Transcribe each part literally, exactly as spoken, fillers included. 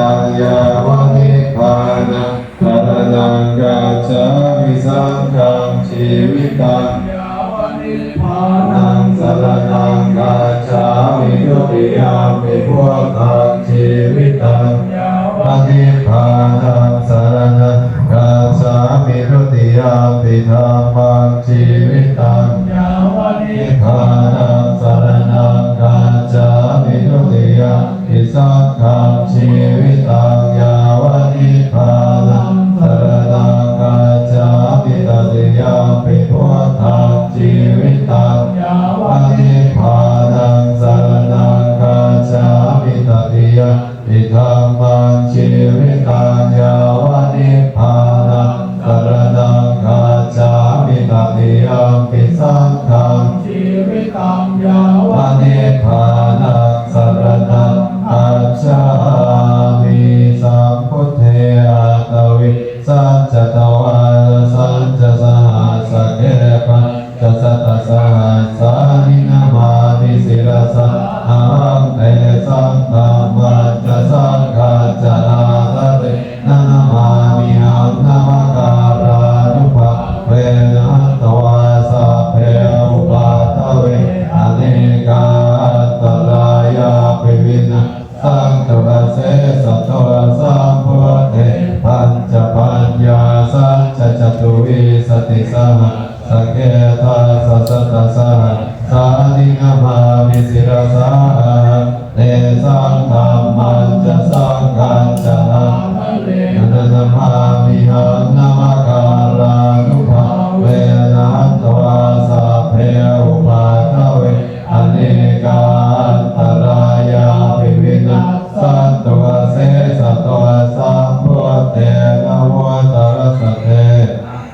yāva nibbānaṃ saraṇaṃ gacchāmi. Saṅghaṃ jīvitaṃ yāva nibbānaṃ saraṇaṃ gacchāmi. Dutiyampi buddhaṃ jīvitaṃ yāva nibbānaṃ saraṇaṃ gacchāmi. Dutiyampi dhammaṃ jīvitaṃ yāva nibbānaṃ saraṇaṃ gacchāmi. Dutiyampi saṅghaṃ jīvitaṃ yāva nibbānaṃ saraṇaṃ gacchāmi. Tatiyampi buddhaṃ jīvitaṃ yāva nibbānaṃ saraṇaṃ gacchāmi. Tatiyampi dhammaṃ jīvitaṃ yāva nibbānaṃ saraṇaṃ gacchāmi. Tatiyampi saṅghaṃ jīvitaṃ yāva nibbānaṃ saraṇaṃ gacchāmi. Sambuddhe aṭṭhavīsañca dvādasañca sahassake pañcasatasahassāni namāmi sirasā ahaṃ. Tesaṃ dhammañca saṅghañca ādarena namāmihaṃ. Namakārānubhāvena hantvā sabbe upaddave anekā antarāyāpi vinassantu asesato. Sambuddhe pañcapaññāsañca catuvīsatisahassake dasasatasahassāni namāmi sirasā ahaṃ. Tesaṃ dhammañca saṅghañca ādarena namāmihaṃ. Namakārānubhāvena hantvā sabbe upaddave anekā antarāyāpi vinassantu asesato. Sambuddhe navuttarasate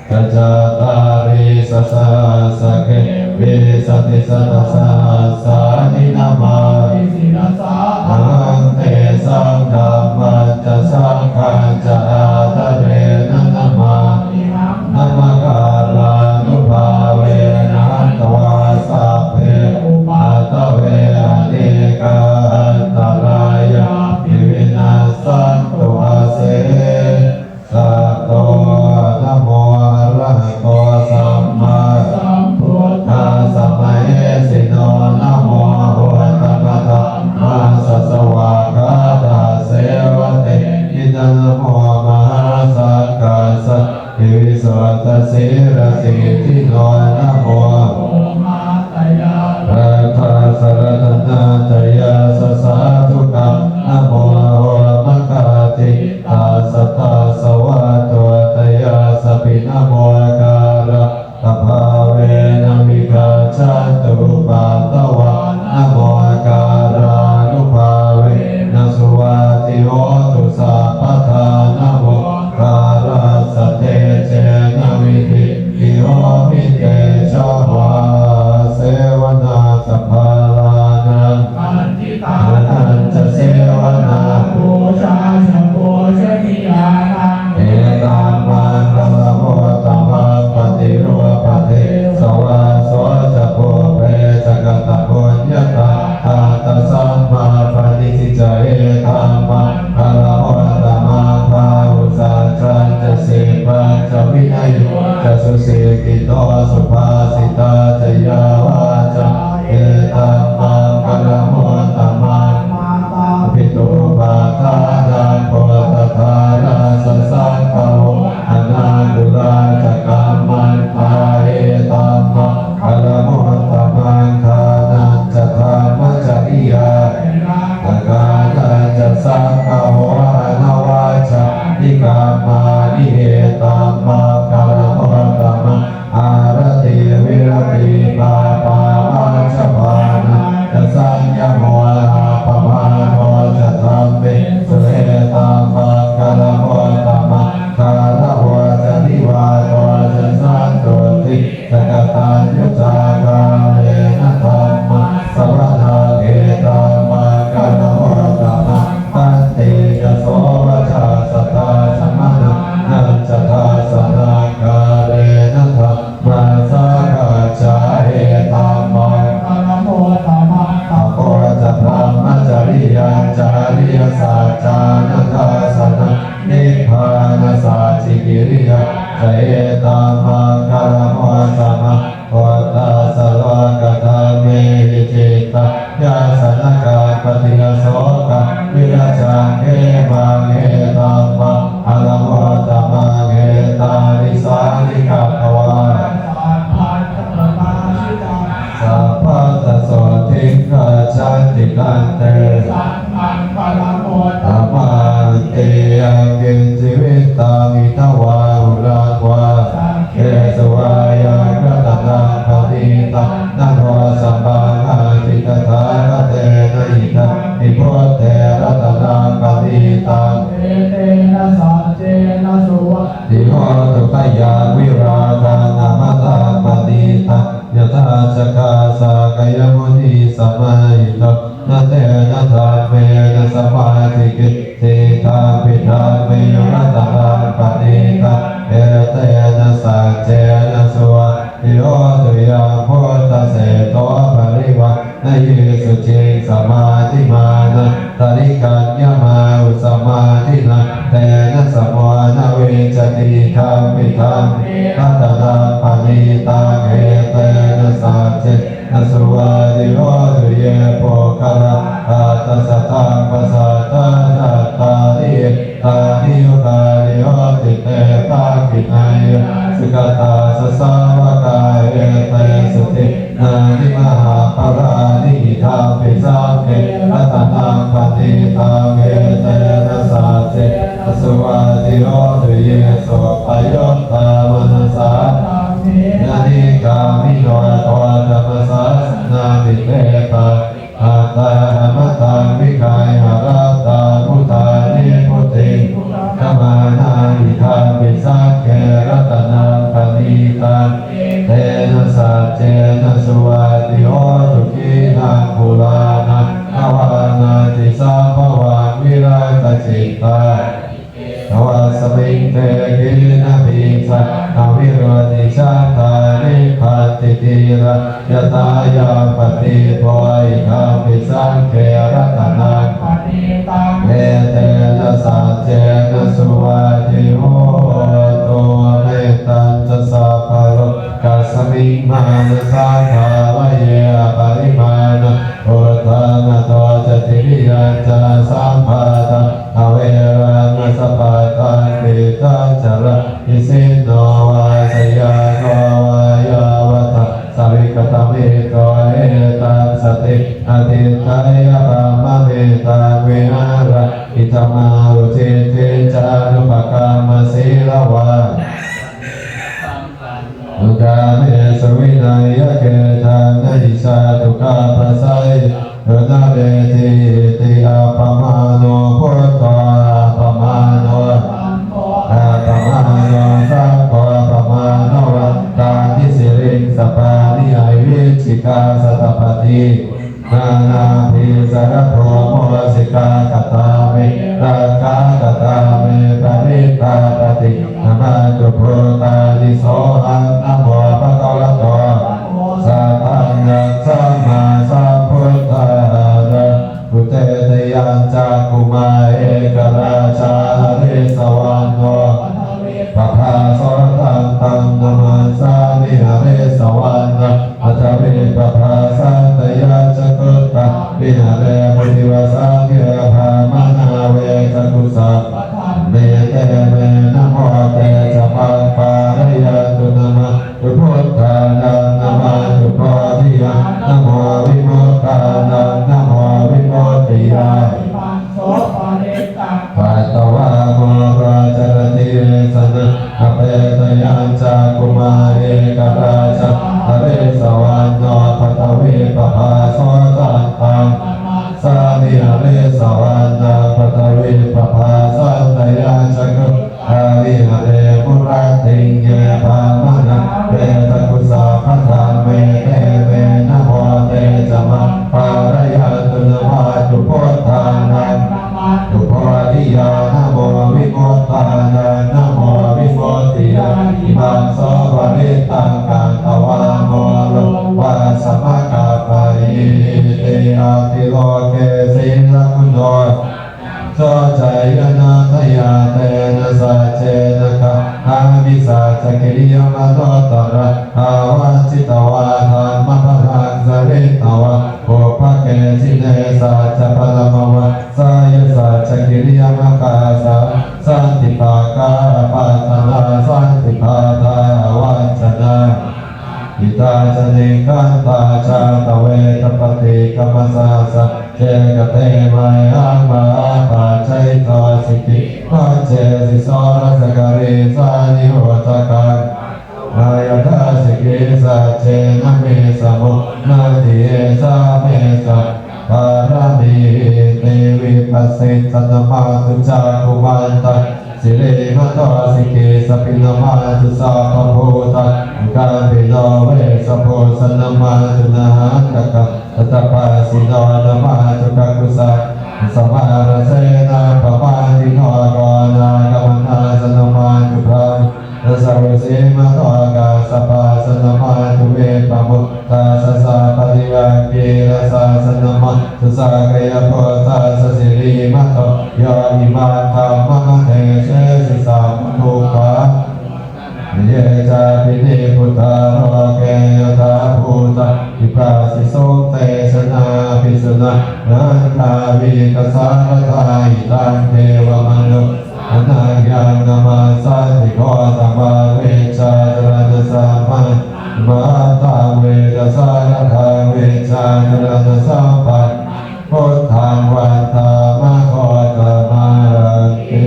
cattālīsasahassake vīsatisatasahassāni namāmi sirasā ahaṃ. Tesaṃ dhammañca saṅghañca ādarena namāmihaṃ. Namakārānubhāvena hantvā sabbe upaddave anekā antarāyāpi vinassantu ase sato. Namo arahato sammāsambuddhassa mahesino. Namo uttamadhammassa svākkhātasseva tenidha. Namo mahāsaṅghassāpi visuddhasīladiṭṭhino. Namo omātyāraddhassa ratanattayassa sādhukaṃ. Namo omakāti tassa tassa vatthuttayassapi. Namokārappabhāvena vigacchantu upaddavā. Namokārānubhāvena suvatthi hotu sabbadā. Namokārassa tejena vidhimhi homi tejavā. Sevanā sabbānaṃ paṇḍi tānañca sevanā, pūjā ca pūjanīyānaṃ, etammaṅgalamuttamaṃ. Paṭirūpadesavāso ca pubbe ca katapuññatā, attasammāpaṇidhi ca, etammaṅgalamuttamaṃ. Bāhusaccañca sippañca vinayo ca, susikkhito subhāsitā ca yā vācā, etammaṅgalamuttamaṃ. Mātāpituupaṭṭhānaṃ puttadārassa saṅgaho, anākulā ca kammantā, etammaṅgalamuttamaṃ. Dānañca dhammacariyā ca ñātakānañca saṅgaho, anavajjāni kammāni, etammaṅgalamuttamaṃ. Āratī viratī pāpā majjapānā ca saññamo, appamādo ca dhammesu, etammaṅgalamuttamaṃ. Gāravo ca nivāto ca santuṭṭhī ca kataññutā, kālena dhammassavanaṃ, etammaṅgalamuttamaṃ. Khantī ca sovacassatā, samaṇānañca dassanaṃ, kālena dhammasākacchā, etammaṅgalamuttamaṃ. Tapo ca brahmacariyañca, ariyasaccāna Etam maṅgalam uttamaṃ, phuṭṭhassa lokadhammehi, cittaṃ yassa na kampati, asokaṃ virajaṃ khemaṃ. Etam maṅgalam uttamaṃ. Etādisāni katvāna, sabbattha sotthiṃ gacchanti, tan tesaṃ maṅgalam uttamanti. Yaṅkiñci vittaṃ idha vā huraṃ vā, saggesu vā yaṃ ratanaṃ paṇītaṃ, na no samaṃ atthi tathāgatena, idampi buddhe ratanaṃ paṇītaṃ, etena saccena suvatthi hotu. Khayaṃ virāgaṃ amataṃ paṇītaṃ, yadajjhagā sakyamunī samāhito, na tena dhammena samatthi kiñci, idampi dhamme ratanaṃ paṇītaṃ, etena saccena suvatthi hotu. Yaṃ buddhaseṭṭho parivaṇṇayī suciṃ, samādhimānantarikaññamāhu, samādhinā tena samo na vijjati, idampi dhamme ratanaṃ paṇītaṃ, etena saccena suvatthi hotu. Ye puggalā aṭṭha sataṃ pasatthā, cattāri etāni yugāni honti, te dakkhiṇeyyā sugatassa sāvakā, etesu dinnāni mahapphalāni, idampi saṅghe ratanaṃ paṇītaṃ, etena saccena suvatthi hotu. Ye suppayuttā manasā daḷhena, nikkāmino gotamasāsanamhi, te pattipattā amataṃ vigayha, laddhā mudhā nibbutiṃ bhuñjamānā, idampi saṅghe ratanaṃ paṇītaṃ, etena saccena suvatthi hotu. Khīṇaṃ purāṇaṃ navaṃ natthi sambhavaṃ, virattacittāyatike navasmiṃ, te khīṇabījā aviruḷhichandā, nibbanti dhīrā yathāyampadīpo, idampi saṅghe ratanaṃ paṇītaṃ, etena saccena suvatthi hotu. Mettañca sabbalokasmiṃ, mānasā bhāvaye aparimāṇaṃ, uddhamadho ca tiriyañca, asambādhaṃ averaṃ asapattaṃ. Tiṭṭhañcaraṃ nisinno vā, sayāno vā yāvatassa vigatamiddho, etaṃ satiṃ adhiṭṭheyya, brahmametaṃ vihāraṃ idhamāhu. Diṭṭhiñca anupagamma, sīlavā kāmesu vineyya gedhaṃ, na hi jātu gabbhaseyyaṃ punaretīti. Appamāṇo buddho, appamāṇo dhammo, appamāṇo saṅgho, pamāṇavantāni siriṃsapāni, avicchikā satapadī nānābhī sarabū mūsikā, katā me rakkhā, katā me parittā, paṭiggaṇhatu bhūtāni, sohaṃ namo bhagavato sabbadhaṃ sammāsambuddhānaṃ. Udetayañcakkhumā ekarājā, harissavaṇṇo paṭhavippabhāso, taṃ taṃ namassāmi harissavaṇṇaṃ paṭhavippabhāsaṃ. Tayajja guttā viharemu divasaṃ, ye brāhmaṇā vedagu sabbadhamme, te me namo te ca maṃ pālayantu. Namatthu buddhānaṃ, namatthu bodhiyā, namo vimuttānaṃ, namo vimuttiyā. Imaṃ so parittaṃ katvā moro carati esanā. Apetayañcakkhumā ekarājā, harissavaṇṇo paṭhavippabhāso, taṃ taṃ namassāmi harissavaṇṇaṃ paṭhavippabhāsaṃ. Tayajja guttā viharemu rattiṃ, ye brāhmaṇā vedagu sabbadhamme, te me namo te ca maṃ pālayantu. Namatthu buddhānaṃ, namatthu bodhiyā, namo vimuttānaṃ, namo vimuttiyā. Imaṃ so parittaṃ katvā Sacchakiriyamanuttaraṃ āvajjitvā dhammabalaṃ saritvā pubbake jine saccabalamavassāya saccakiriyamakāsaṃ. Santi pakkhā apattanā santi pādā avañcanā, hitāya ca nikkhantā jātaveda paṭikkama. Sacce kate mayhaṃ mahāpajjalito sikhī, majjhe siso rajakarī sannihutakaṃ, yathā sikhī saccena me samo natthi, esā me sacca pāramīti. Vipassissa namatthu cakkhumantassa sirīmato sikhī, sabbe namatthu sabbabhūtanukampino vessabhussa namatthu nhātakassa tapassino namatthu kakusandhasamārassena bhavantiyo, konāgamanassa namatthu brahmā nassa vusīmato, kassapassa namatthu vippamuttassa sabbadhi, aṅgīrasassa namatthu sakyaputtassa sirīmato, yo imaṃ dhammamadesesi sabbadukkhā. Ye cāpi nibbutā loke yathābhūtaṃ nibbāsisuṃ, te janā apisuṇā anantāvidhasāradā, hitaṃ devamanu sānaṃ yaṃ namassanti gotamaṃ, vijjācaraṇasampannaṃ mahantaṃ vītasāradaṃ, vijjācaraṇasampannaṃ buddhaṃ vandāma gotamanti.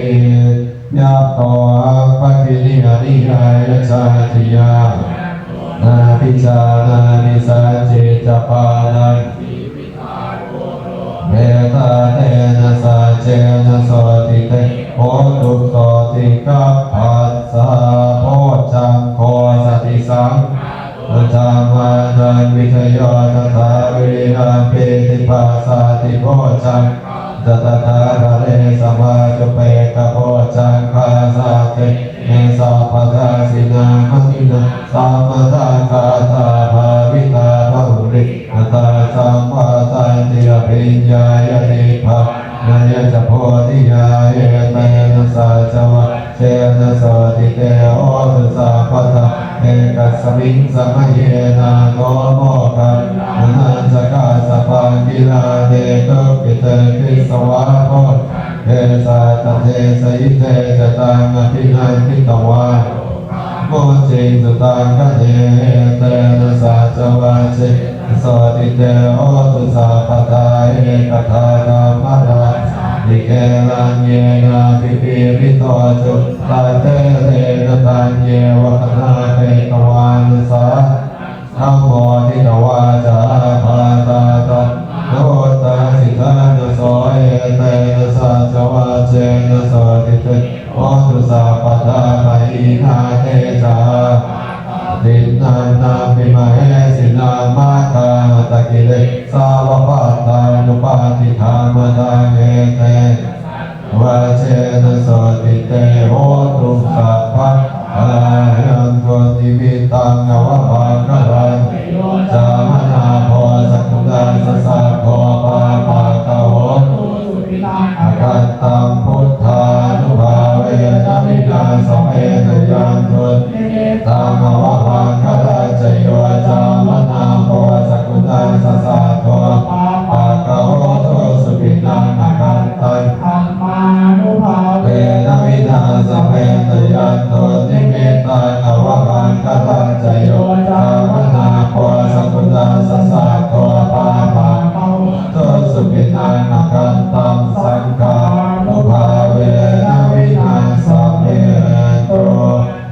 Yato haṃ bhagini aniyāya jātiyā, nābhijānāmi sañcicca pāṇaṃ, petātena saccena sotthi te hotu, sotthi gabbhassa. Bojjhaṅgo satisaṅkhāto dhammānaṃ vicayo tathā, vīriyampi sati passaddhi bojjhaṅgā ca tathāpare, samādhupekkhabojjhaṅgā sallekhe sabbadassinā, matisaṅkhā sammadakkhātā bhāvitā bahulī katā, saṃvattanti abhiññāya nibbānāya ca bodhiyā. Etena saccavajjena sotthi te hotu sabbadā. Ekasmiṃ samaye nātho moggallānañca kassapaṃ, gilāne dukkhite disvā bojjhaṅge satta desayi. Te ca taṃ abhinanditvā mucciṃsu taṅkhaṇe. Etena saccavajjena sotthi te hotu sabbadā. Ekadā dhammarājāpi gelaññenābhipīḷito, cundattherena taññeva bhaṇāpetvāna sādhaṃ samoditvā ca ābādhā tamhā vuṭṭhāsi ṭhānaso. Etena saccavajjena sotthi te hotu sabbadā. Pahīnā te ca ābādhā tiṇṇannampi mahesinaṃ, maggāhatakilesāva pattānuppattidhammataṃ. Etena saccavajjena sotthi te hotu sabbadā. Yandunnimittaṃ avamaṅgalañca yo cāmanāpo sakuṇassa saddo pāpaggaho dussupinaṃ akantaṃ buddhānubhāvena vināsamentu. Yandunnimittaṃ avamaṅgalañca yo cāmanāpo sakuṇassa saddo pāpaggaho dussupinaṃ akantaṃ dhammānubhāvena vināsamentu. Yandunnimittaṃ avamaṅgalañca yo cāmanāpo sakuṇassa saddo pāpaggaho dussupinaṃ akantaṃ saṅghānubhāvena vināsamentu.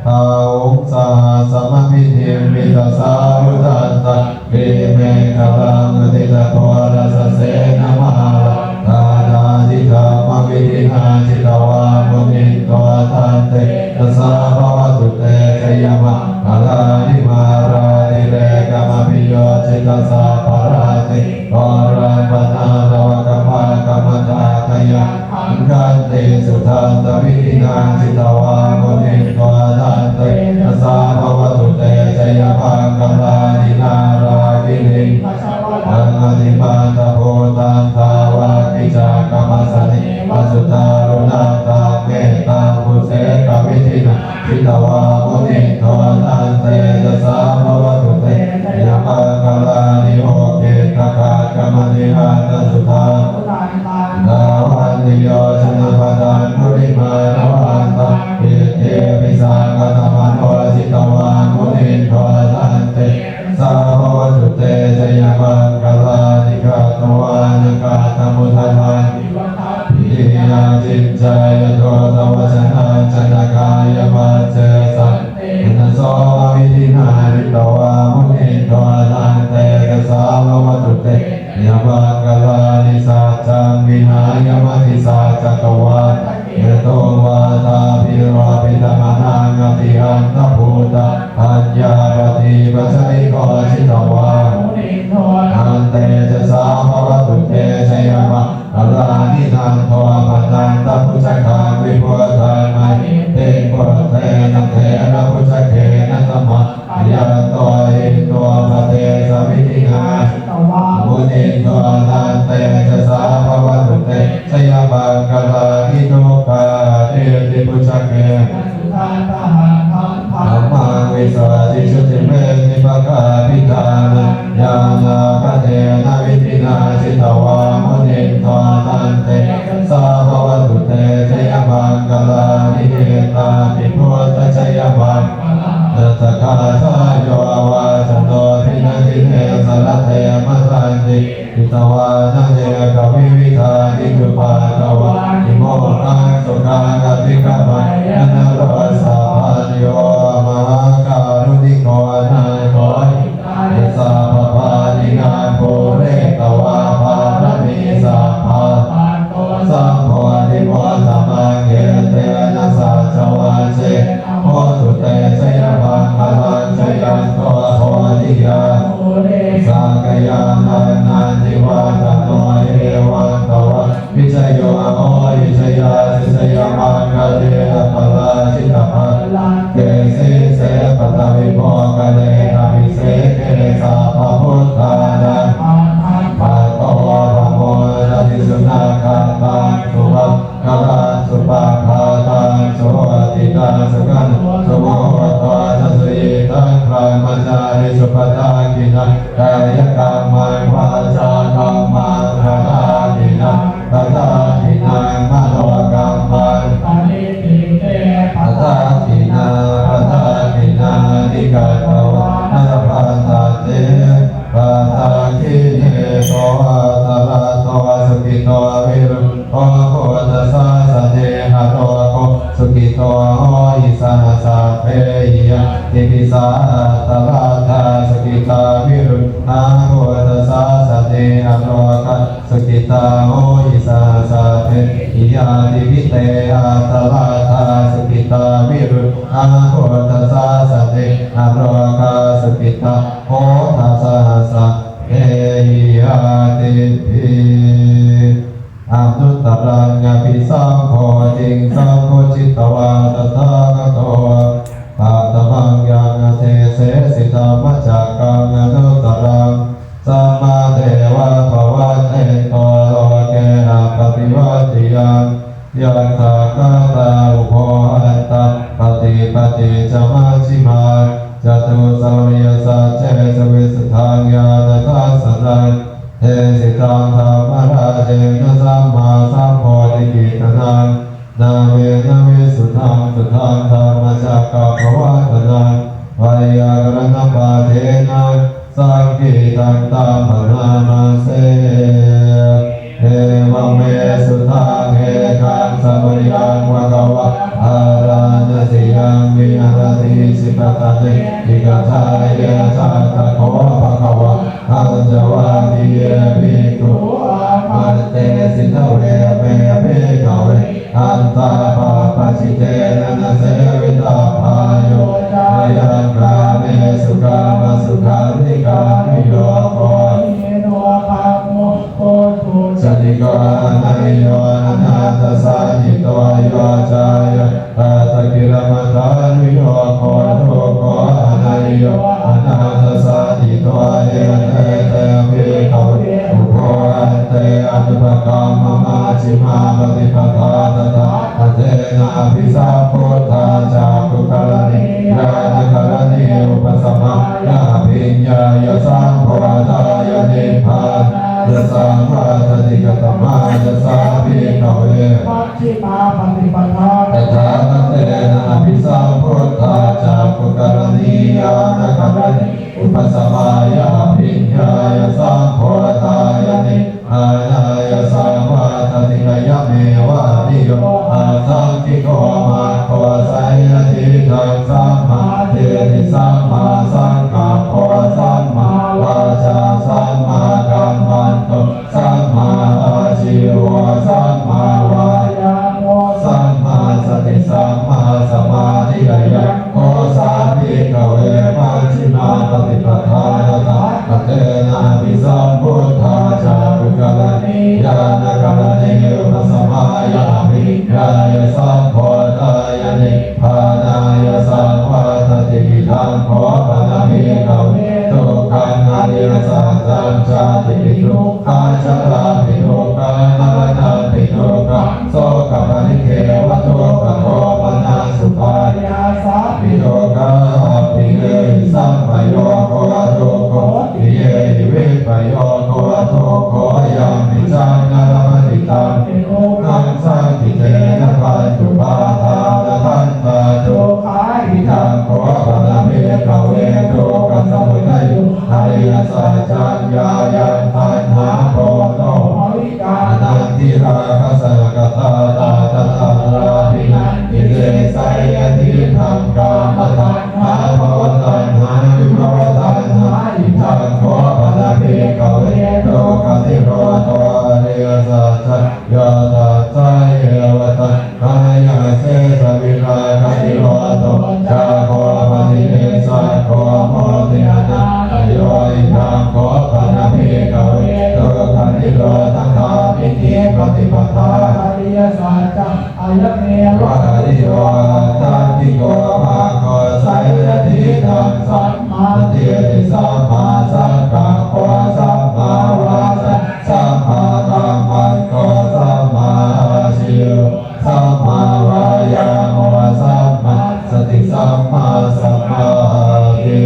Bāhuṃ sahassamabhinimmitasāvudhantaṃ grīmekhalaṃ uditaghorasasenamāraṃ dānādidhammavidhinā jitavā munindo tantejasā bhavatu te jayamaṅgalāni. Mārātirekamabhiyujjhitasabbarattiṃ ghorampanāḷavakamakkhamathaddhayakkhaṃ khantīsudantavidhinā jitavā munindo tantejasā bhavatu te jayamaṅgalāni. Nāḷāgiriṃ gajavaraṃ atimattabhūtaṃ dāvaggicakkamasanīva sudāruṇantaṃ mettambusekavidhinā Jitavā munindo taṃ tejasā bhavatu te jayamaṅgalāni. Ukkhittakhaggamatihatthasudāruṇantaṃ dhāvantiyojanapathaṅgulimālavantaṃ iddhībhisaṅkhatamano jitavā munindo taṃ tejasā bhavatu te jayamaṅgalāni. Katvāna kaṭṭhamudaraṃ iva gabbhinīyā ciñcāya duṭṭhavacanaṃ janakāyamajjhe santena somavidhinā jitavā munindo taṃ tejasā bhavatu te jayamaṅgalāni. Saccaṃ vihāya matisaccakavādaketuṃ vādābhiropitamanaṃ atiandhabhūtaṃ paññāpadīpajalito jitavā munindo taṃ tejasā bhavatu te jayamaṅgalāni. Nandopanandabhujagaṃ vibudhaṃ mahiddhiṃ puttena therabhujagena damāpayanto iddhūpadesavidhinā jitavā munindo taṃ tejasā bhavatu te jayamaṅgalāni. Duggāhadiṭṭhibhujagena sudaṭṭhahatthaṃ brahmaṃ visuddhijutimiddhibakābhidhānaṃ ñāṇāgadena vidhinā jitavā munindo taṃ tejasā bhavatu te jayamaṅgalāni. Etāpi buddhajayamaṅgalaaṭṭhagāthā yo vācano dinadine sarate matandī hitvānanekavividhāni cupaddavāni mokkhaṃ sukhaṃ adhigameyya naro sapañño. Mahākāruṇiko nātho hitāya sabbapāṇinaṃ pūretvā pāramī sabbā patto sambodhimuttamaṃ. Etena saccavajjena hotu te jayamaṅgalaṃ. Jayanto bodhiyā mūle sakyānaṃ nandivaḍḍhano evaṃ tvaṃ vijayo hohi jayassu jayamaṅgale aparājitapallaṅke sīse paṭhavipokkhare abhiseke sabbabuddhānaṃ aggappatto pamodati. Sunakkhattaṃ sumaṅgalaṃ supabhātaṃ suhuṭṭhitaṃ sukhaṇo sumuhutto ca suyiṭṭhaṃ brahmacārisu. Padakkhiṇaṃ kāyakammaṃ vācākammaṃ padakkhiṇaṃ padakkhiṇaṃ manokammaṃ paṇidhī te padakkhiṇā. Padakkhiṇāni katvāna labhantatthe padakkhiṇe. Atthaladdho sukhito viruḷ- -ṭho buddhasāsane arogo sukhito hohi saha sabbehi ñātibhi. Atthaladdhā sukhitā viruḷhā buddhasāsane arogā sukhitā hohi saha sabbehi ñātibhi. Te atthaladdhā sukhitā viruḷhā buddhasāsane arogā sukhitā hotha saha sabbehi ñātibhi. Anuttaraṃ abhisambodhiṃ sambujjhitvā tathāgato bhagavā paṭhamābyānadesesi dhammacakkaṃ anuttaraṃ sammādeva pavattento loke appaṭivattiyaṃ yatthākkhātā ubho antā paṭipatti ca majjhimā catusaviyasaccesu visuddhaṃ ñāṇadassanaṃ desitāṃ dhammarājena sammāsambodhikittanaṃ nāmena visuddhaṃ suddhaṃ dhammacakkappavattanaṃ veyyākaraṇapāṭhena saṅgītaṃ taṃ bhaṇāma se. Evaṃ me sutaṃ. Ekaṃ samayaṃ bhagavā bārāṇasiyaṃ viharati isipatane migadāye. Tatra kho bhagavā pañcavaggiye bhikkhū āmantesi. Dveme, bhikkhave, antā pabbajitena na sevitabbā. Yo cāyaṃ kāmesu kāmasukhallikānuyogo hīno gammo pothujjaniko anartho anatthasañhito. Yo cāyaṃ attakilamathānuyogo dukkho anartho anatthasañhito. Ete te, bhikkhave, ubho ante anupagamma majjhimā paṭipadā tathāgate abhisambuddhā cakkhukaraṇī ñāṇakaraṇī upasamāya abhiññāya sambodhāya nibbānāya saṃvattati. Katamā ca sā bhikkhave majjhimā paṭipadā tathāgatena abhisambuddhā cakkhukaraṇī ñāṇakaraṇī upasamāya abhiññāya sambodhāya nibbānāya saṃvattati? Ayameva ariyo aṭṭhaṅgiko maggo, seyyathīdaṃ: sammādiṭṭhi sammāsaṅkappo sammāvācā sammākammanto sammāājīvo sammāvāyāmo sammāsati sammāsamādhi. Ayaṃ kho sā bhikkhave majjhimā paṭipadā tathāgatena abhisambuddhā cakkhukaraṇī ñāṇakaraṇī upasamāya abhiññāya sambodhāya nibbānāya saṃvattati. Idaṃ kho pana bhikkhave dukkhaṃ ariyasaccaṃ: jātipi dukkhā jarāpi dukkhā maraṇampi dukkhaṃ sokaparidevadukkhadomanassupāyāsāpi dukkhā appiyehi sampayogo dukkho piyehi vippayogo dukkho yampicchaṃ na labhati tampi dukkhaṃ saṅkhittena pañcupādānakkhandhā dukkhā. Idaṃ kho pana bhikkhave dukkhasamudayo ariyasaccaṃ: yāyaṃ taṇhā ponobbhavikā nandirāgasahagatā tatra tatrābhinandinī, seyyathīdaṃ: kāmataṇhā bhavataṇhā vibhavataṇhā. Idaṃ kho pana bhikkhave dukkhanirodho ariyasaccaṃ: yādassāyeva taṇhāya asesavirāganirodho cāgo paṭinissaggo mutti anālayo. Idaṃ kho pana bhikkhave dukkhanirodhagāminī paṭipadā ariyasaccaṃ: ayameva ariyo aṭṭhaṅgiko maggo, seyyathīdaṃ: sammādiṭṭhi sammāsaṅkappo sammāvācā sammākammanto sammāājīvo sammāvāyāmo sammāsati sammāsamādhi.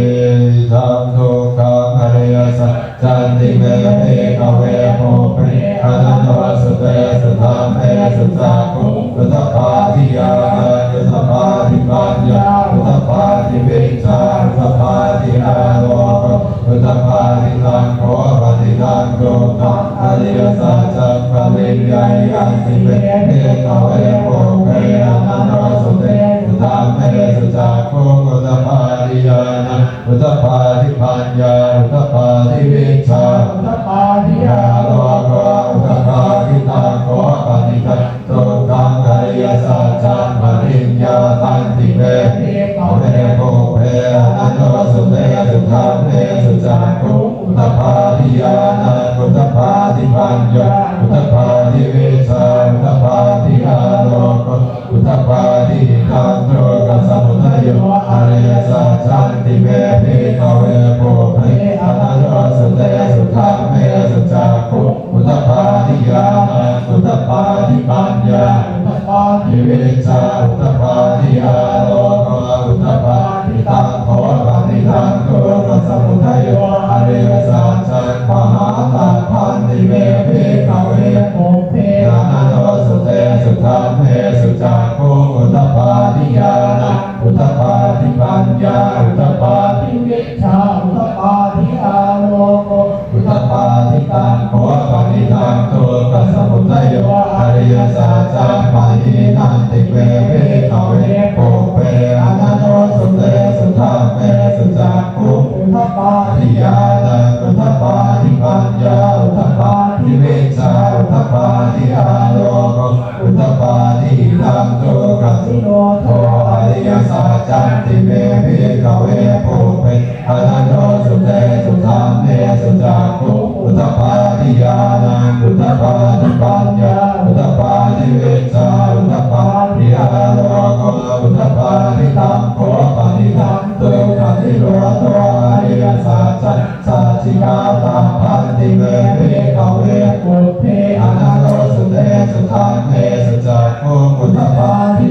Idaṃ dukkhaṃ ariyasaccanti me bhikkhave pubbe ananussutesu dhammesu cakkhuṃ udapādi ñāṇaṃ udapādi paññā udapādi vijjā udapādi āloko udapādi. Taṃ kho panidaṃ dukkhaṃ ariyasaccaṃ pariññeyyanti me bhikkhave pubbe ananussutesu dhammesu cakkhuṃ udapādi ñāṇaṃ udapādi paññā udapādi vijjā udapādi āloko udapādi. Taṃ kho panidaṃ dukkhaṃ ariyasaccaṃ pariññātanti me bhikkhave pubbe ananussutesu dhammesu cakkhuṃ udapādi ñāṇaṃ udapādi paññā udapādi vijjā udapādi āloko udapādi. Idaṃ dukkhasamudayo ariyasaccanti me bhikkhave pubbe ananussutesu dhammesu cakkhuṃ udapādi ñāṇaṃ udapādi paññā udapādi vijjā udapādi āloko udapādi. Taṃ kho panidaṃ dukkhasamudayo ariyasaccaṃ pahātabbanti me bhikkhave pubbe ananussutesu dhammesu cakkhuṃ udapādi ñāṇaṃ udapādi paññā udapādi vijjā udapādi āloko udapādi. Taṃ kho panidaṃ dukkhasamudayo ariyasaccaṃ pahīnanti me bhikkhave pubbe ananussutesu dhammesu cakkhuṃ udapādi ñāṇaṃ udapādi paññā udapādi vijjā udapādi āloko udapādi. Idaṃ dukkhanirodho ariyasaccanti me bhikkhave pubbe ananussutesu dhammesu cakkhuṃ udapādi ñāṇaṃ udapādi paññā udapādi vijjā udapādi āloko udapādi. Taṃ kho panidaṃ dukkhanirodho ariyasaccaṃ sacchikātabbanti me bhikkhave pubbe ananussutesu dhammesu cakkhuṃ udapādi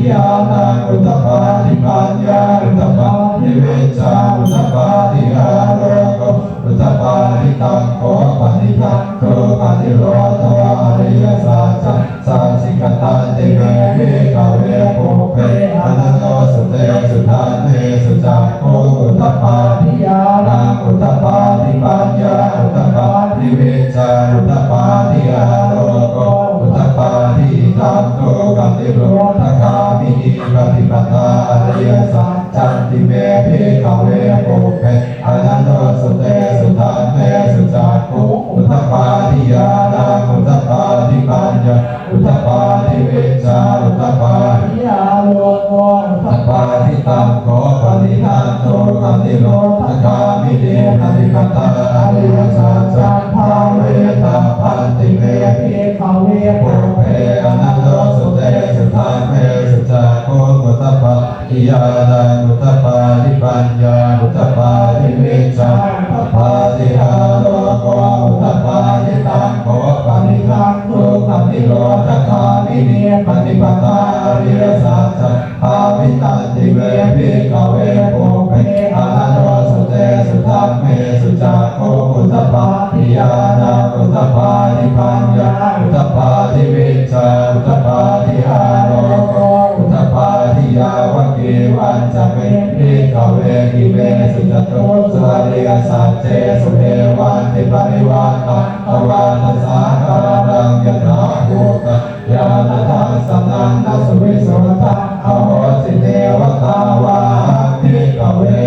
Dukkha nirodho ariyasaccaṃ sacchikatanti me bhikkhave pubbe ananussutesu dhammesu cakkhuṃ udapādi ñāṇaṃ udapādi paññā udapādi vijjā udapādi āloko udapādi. Idaṃ dukkha nirodhagāminī paṭipadā ariyasaccanti me bhikkhave pubbe ananussutesu dhammesu cakkhuṃ udapādi ñāṇaṃ udapādi paññā udapādi vijjā udapādi āloko udapādi. Taṃ kho panidaṃ dukkha nirodhagāminī paṭipadā ariyasaccaṃ bhāvetabbanti me bhikkhave pubbe ananussutesu dhammesu cakkhuṃ udapādi ñāṇaṃ udapādi paññā udapādi vijjā udapādi āloko udapādi. Taṃ kho panidaṃ dukkha nirodhagāminī paṭipadā ariyasaccaṃ bhāvitanti me bhikkhave pubbe ananussutesu dhammesu cakkhuṃ udapādi ñāṇaṃ udapādi paññā udapādi vijjā udapādi āloko udapādi. Yāvakīvañca me bhikkhave imesu catūsu ariyasaccesu evaṃ dviparivāraṃ dvādasākāraṃ yathābhūtaṃ ñāṇadassanaṃ na suvisuddhaṃ ahosi. Neva tāvāhaṃ bhikkhave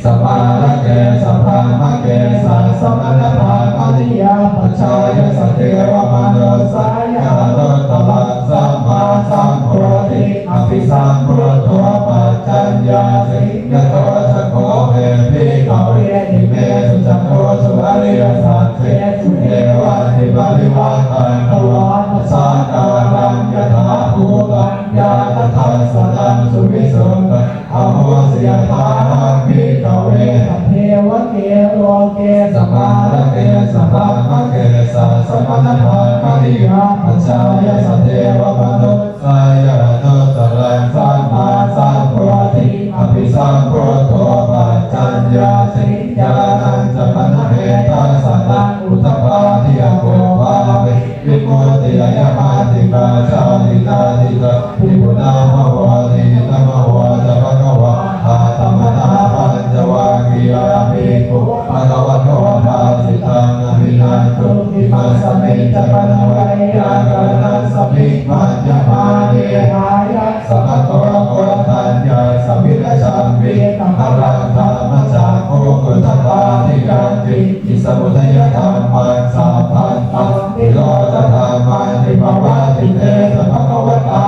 samārake sabrahmake sassamaṇabrāhmaṇiyā pajāya sadevamanussāya anuttaraṃ sammāsambodhiṃ abhisambuddho paccaññāsiṃ. Yato ca kho me bhikkhave imesu catūsu ariyasaccesu evaṃ dviparivāraṃ dvādasākāraṃ yathābhūtaṃ ñāṇadassanaṃ suvisuddhaṃ ahosi. Athāhaṃ bhikkhave devake loke samārake sabrahmake sassamaṇabrāhmaṇiyā pajāya sadevamanussāya anuttaraṃ sammāsambodhiṃ abhisambuddho paccaññāsiṃ. Ñāṇañca pana me dassanaṃ udapādi akuppā me vimutti ayamantikā jāti natthi tatthi punabbhavoti. Idamavoca bhagavā. Attamanā pañcavaggiyā bhikkhū bhagavato bhāsitaṃ abhinanduṃ. Imasmiñca pana veyyākaraṇasmiṃ bhaññamāne nāyasmato koṇḍaññassa virajaṃ vītamalaṃ dhammacakkhuṃ udapādi: yaṅkiñci samudayadhammaṃ sabbantaṃ nirodhadhammanti. Pavattite ca bhagavatā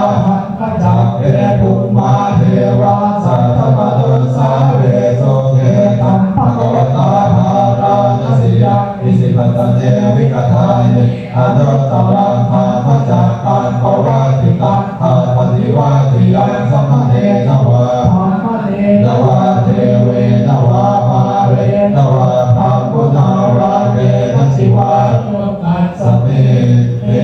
dhammacakke bhummā devā saddamanussāvesuṃ: Etaṃ bhagavatā bārāṇasiyaṃ isipatane migadāye anuttaraṃ dhammacakkaṃ pavattitaṃ appaṭivattiyaṃ samaṇena vā brāhmaṇena vā devena vā mārena vā brahmunā vā kenaci vā lokasminti.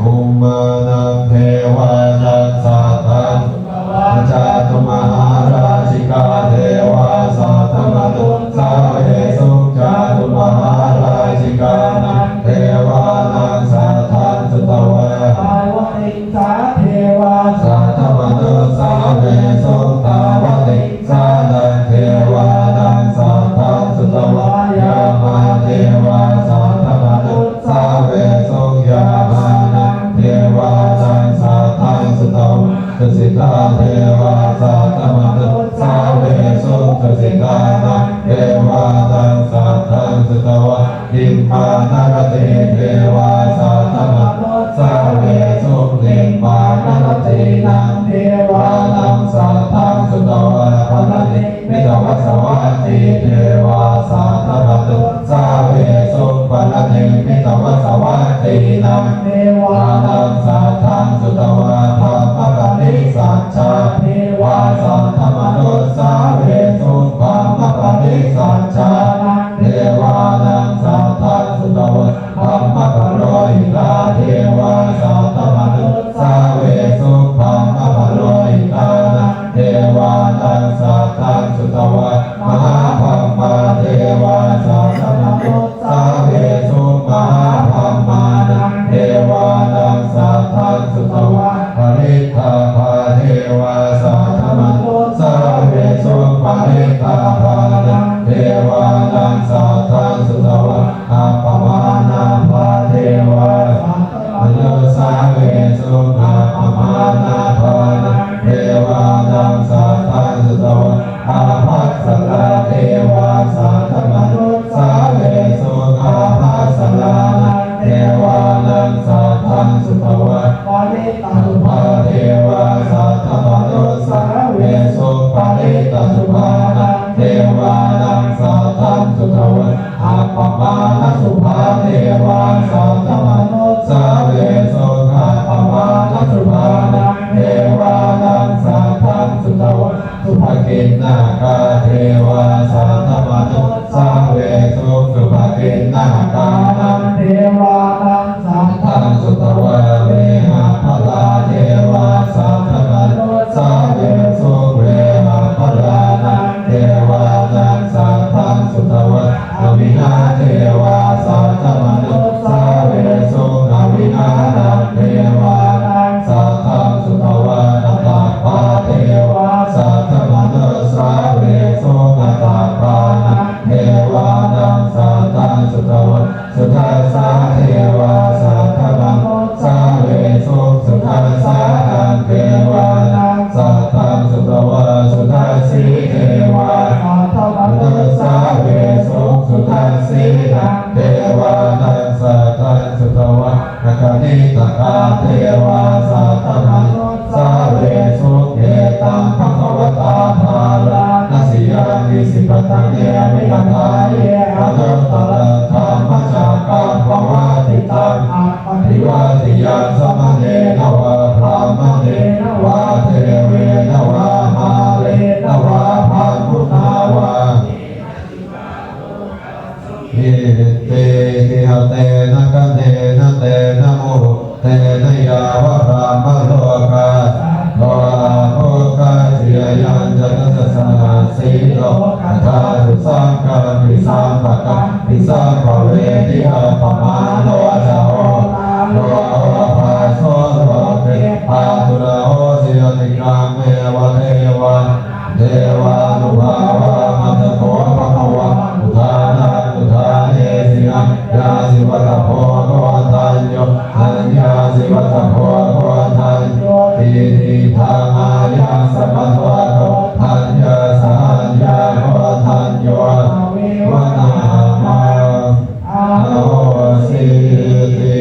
Bhummānaṃ devānaṃ saddaṃ sutvā cātummahārājikā devā saddamanussāvesuṃ. Cātummahārājikānaṃ devānaṃ saddaṃ sutvā tāvatiṃsā devā saddamanussāvesuṃ. Tāvatiṃsānaṃ devānaṃ saddaṃ sutvā yāmā devā saddamanussāvesuṃ. Yāmānaṃ devānaṃ saddaṃ sutvā tusitā devā saddamanussāvesuṃ. Tusitānaṃ devānaṃ saddaṃ sutvā nimmānaratī devā saddamanussāvesuṃ. Nimmānaratīnaṃ devānaṃ saddaṃ sutvā paranimmitavasavattī devā saddamanussāvesuṃ. Paranimmitavasavattīnaṃ devānaṃ saddaṃ sutvā brahmapārisajjā devā saddamanussāvesuṃ. Brahmapārisajjānaṃ devānaṃ saddaṃ sutvā brahmapurohitā devā saddamanussāvesuṃ. Brahmapurohitānaṃ devānaṃ saddaṃ sutvā mahābrahmā devā saddamanussāvesuṃ. Subbā devā saddamanussāvesuṃ. Parittasubhānaṃ devānaṃ saddaṃ sutvā appamāṇasubbhā devā saddamanussāvesuṃ. Appamāṇasubbhānaṃ devānaṃ saddaṃ sutvā subhakiṇhakā devā saddamanussāvesuṃ. Subhakiṇhakānaṃ devānaṃ saddaṃ sutvā vehapphalā devā saddamanussāvesuṃ. Vehapphalānaṃ devānaṃ saddaṃ sutvā avinā devā saddamanussāvesuṃ. Avinānaṃ devānaṃ saddaṃ sutvā atappā devā saddamanussāvesuṃ. Atappānaṃ devānaṃ saddaṃ sutvā sudassā devā saddamanussāvesuṃ. Sudassānaṃ devānaṃ saddaṃ sutvā sudassī devā saddamanussāvesuṃ. Sudassīnaṃ devānaṃ saddaṃ sutvā akaniṭṭhakā devā saddamanussāvesuṃ. Etaṃ bhagavatā bārāṇasiyaṃ isipatane migadāye anuttaraṃ dhammacakkaṃ pavattitaṃ appaṭivattiyaṃ samaṇena vā brāhmaṇena vā devena vā mārena vā brahmunā vā. Itihiha tena khaṇena tena muhuttena yāva brahmalokā saddo abbhuggacchi. Ayañca dasasahassī lokadhātu saṅkampi sampakampi sampavedhi. Appamāṇo ca oḷāro obhāso loke pāturahosi. Atikkammeva devānaṃ devānubhāvaṃ. Atha kho bhagavā udānaṃ udānesi: Aññāsi vata bho Koṇḍañño, aññāsi vata bho Koṇḍaññoti. Tiṭṭhaṃ āyasmato Koṇḍaññassa aññākoṇḍañño tveva nāmaṃ ahosīti.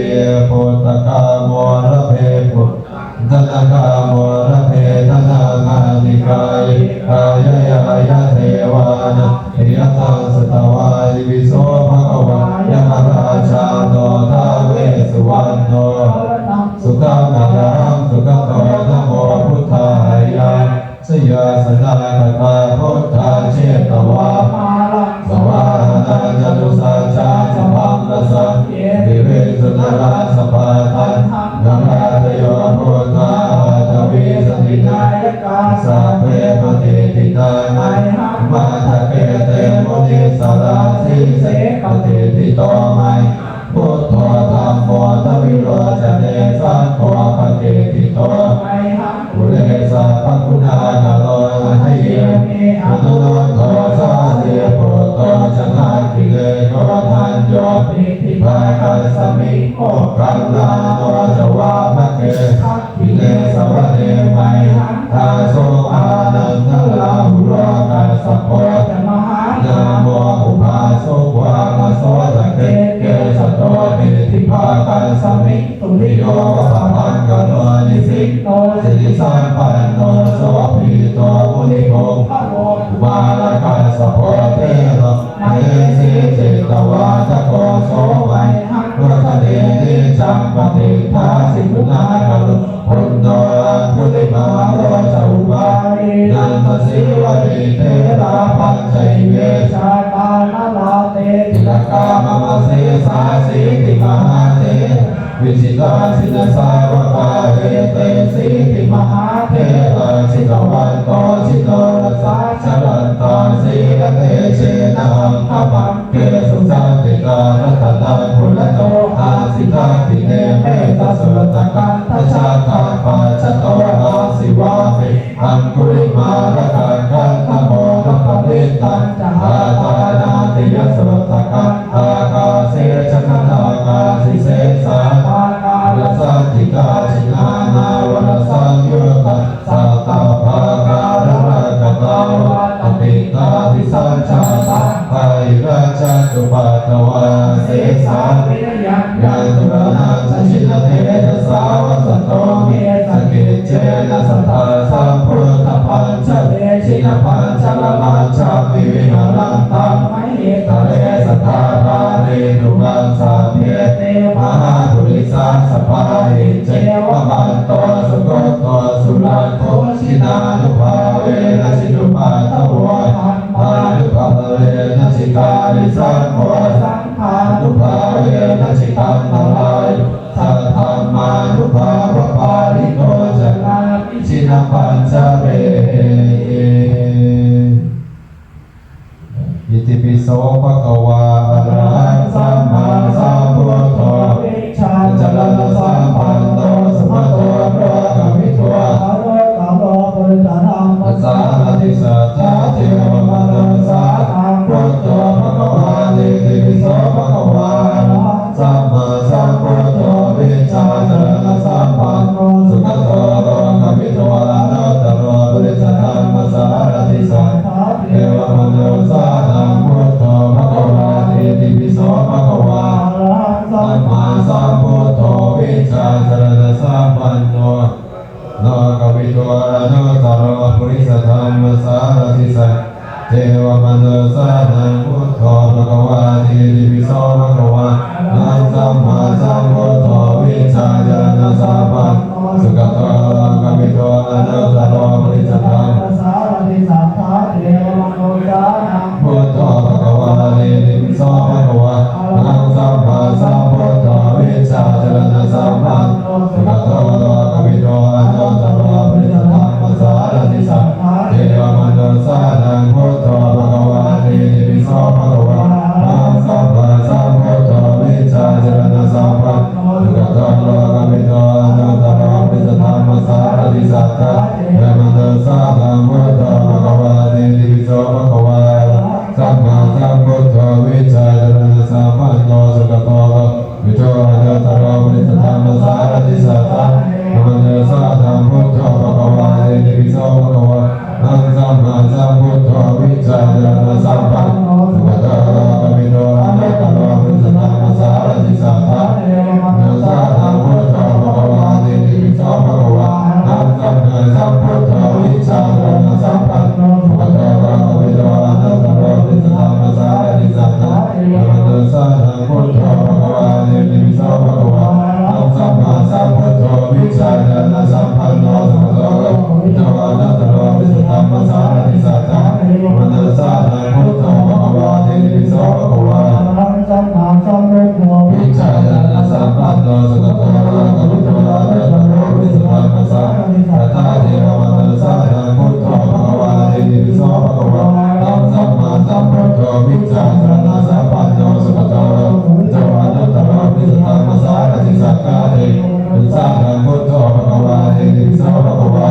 Puttakāmo labhe puttaṃ, dhanakāmo labhe dhanaṃ, atthi kāye kāyañāya devānaṃ piyataṃ sutvā. Itipi so bhagavā yamarājāno ท้าว Vessuvaṇṇo sukhaṃ arahaṃ sugato namo buddhāya. Jayāsanākatā buddhā jetvā māraṃ savāhanaṃ, catusaccāsabhaṃ rasaṃ ye piviṃsu narāsabhā. Taṇhaṅkarādayo buddhā aṭṭhavīsati nāyakā, sabbe patiṭṭhitā mayhaṃ matthake te munissarā. Sīse patiṭṭhito mayhaṃ buddho dhammo dvilocane, saṅgho patiṭṭhito mayhaṃ ure sabbaguṇākaro. Hadaye me anuruddho sārīputto ca dakkhiṇe, koṇḍañño piṭṭhibhāgasmiṃ moggallāno ca vāmake. Dakkhiṇe savane mayhaṃ āsuṃ ānandarāhulo, kassapo ca mahānāmo ubhāsuṃ vāmasotake. Kesato piṭṭhibhāgasmiṃ suriyo va pabhaṅkaro, nisinno sirisampanno sobhito munipuṅgavo. Kumārakassapo thero mahesī cittavādako, so mayhaṃ vadane niccaṃ patiṭṭhāsi guṇākaro. Puṇṇo aṅgulimālo ca upālī nandasīvalī, therā pañca ime jātā nalāṭe tilakā mama. Sesāsīti mahātherā vijitā jinasāvakā, etesīti mahātherā jitavanto jinorasā, jalantā sīlatejena aṅgamaṅgesu saṇṭhitā. Ratanaṃ purato āsi dakkhiṇe mettasuttakaṃ, dhajaggaṃ pacchato āsi vāme aṅgulimālakaṃ. Khandhamoraparittañca āṭānāṭiyasuttakaṃ, ākāse chadanaṃ āsi sesā pākārasaṇṭhitā. Jinā nānāvarasaṃyuttā sattappākāralaṅkatā, vātapittādisañjātā bāhirajjhattupaddavā, asesā vinayaṃ yantu manaṃ jinaṃ jinaṃ tejasā. Vasato me sakiccā Tena saddhammasambuddhapañjare jinapañjaramajjhamhi viharantaṃ mahītale sadā pālentu maṃ sabbe te mahāpurisāsabhā. Iccevamanto sugutto surakkho jinānubhāvena jinupaddavo dhammānubhāvena jitārisaṅgho saṅghānubhāvena jitantarāyo saddhammānubhāvapālito carāmi jinapañjareti. Itipi so bhagavā arahaṃ sammāsambuddho vijjācaraṇasampanno sugato lokavidū anuttaro purisadammasārathi satthā devamanussānaṃ buddho bhagavāti. Itipi so bhagavā arahaṃ sammāsambuddho vijjācaraṇasampanno sugato lokavidū anuttaro purisadammasārathi satthā devamanussānaṃ buddho bhagavāti. Itipi so bhagavā arahaṃ sammāsambuddho vijjācaraṇasampanno lokavidū anuttaro purisadammasārathi satthā devamanussānaṃ buddho bhagavāti. Itipi so bhagavā arahaṃ sammāsambuddho vijjācaraṇasampanno sugato lokavidū anuttaro purisadammasārathi satthā devamanussānaṃ buddho bhagavāti. Itipi so bhagavā arahaṃ sammāsambuddho vijjācaraṇasampanno sugato lokavidū anuttaro purisadammasārathi satthā devamanussānaṃ buddho bhagavāti. Itipi so bhagavā arahaṃ sammāsambuddho vijjācaraṇasampanno sugato lokavidū anuttaro purisadammasārathi satthā devamanussānaṃ buddho bhagavāti. Itipi so bhagavā arahaṃ sammāsambuddho vijjācaraṇasampanno sugato lokavidū anuttaro purisadammasārathi satthā devamanussānaṃ buddho bhagavāti. Itipi so bhagavā arahaṃ sammāsambuddho vijjācaraṇasampanno sugato lokavidū anuttaro purisadammasārathi satthā devamanussānaṃ buddho bhagavāti. Itipi so bhagavā arahaṃ sammāsambuddho vijjācaraṇasampanno sugato lokavidū anuttaro purisadammasārathi satthā devamanussānaṃ buddho bhagavāti. Itipi so bhagavā arahaṃ sammāsambuddho vijjācaraṇasampanno sugato lokavidū anuttaro purisadammasārathi satthā devamanussānaṃ buddho bhagavāti. Itipi so bhagavā arahaṃ sammāsambuddho vijjācaraṇasampanno sugato lokavidū anuttaro purisadammasārathi satthā devamanussānaṃ buddho bhagavāti. Itipi so bhagavā arahaṃ sammāsambuddho vijjācaraṇasampanno sugato lokavidū anuttaro purisadammasārathi satthā devamanussānaṃ buddho bhagavāti. Itipi so bhagavā arahaṃ sammāsambuddho vijjācaraṇasampanno sugato lokavidū anuttaro purisadammasārathi satthā devamanussānaṃ buddho bhagavāti. Itipi so bhagavā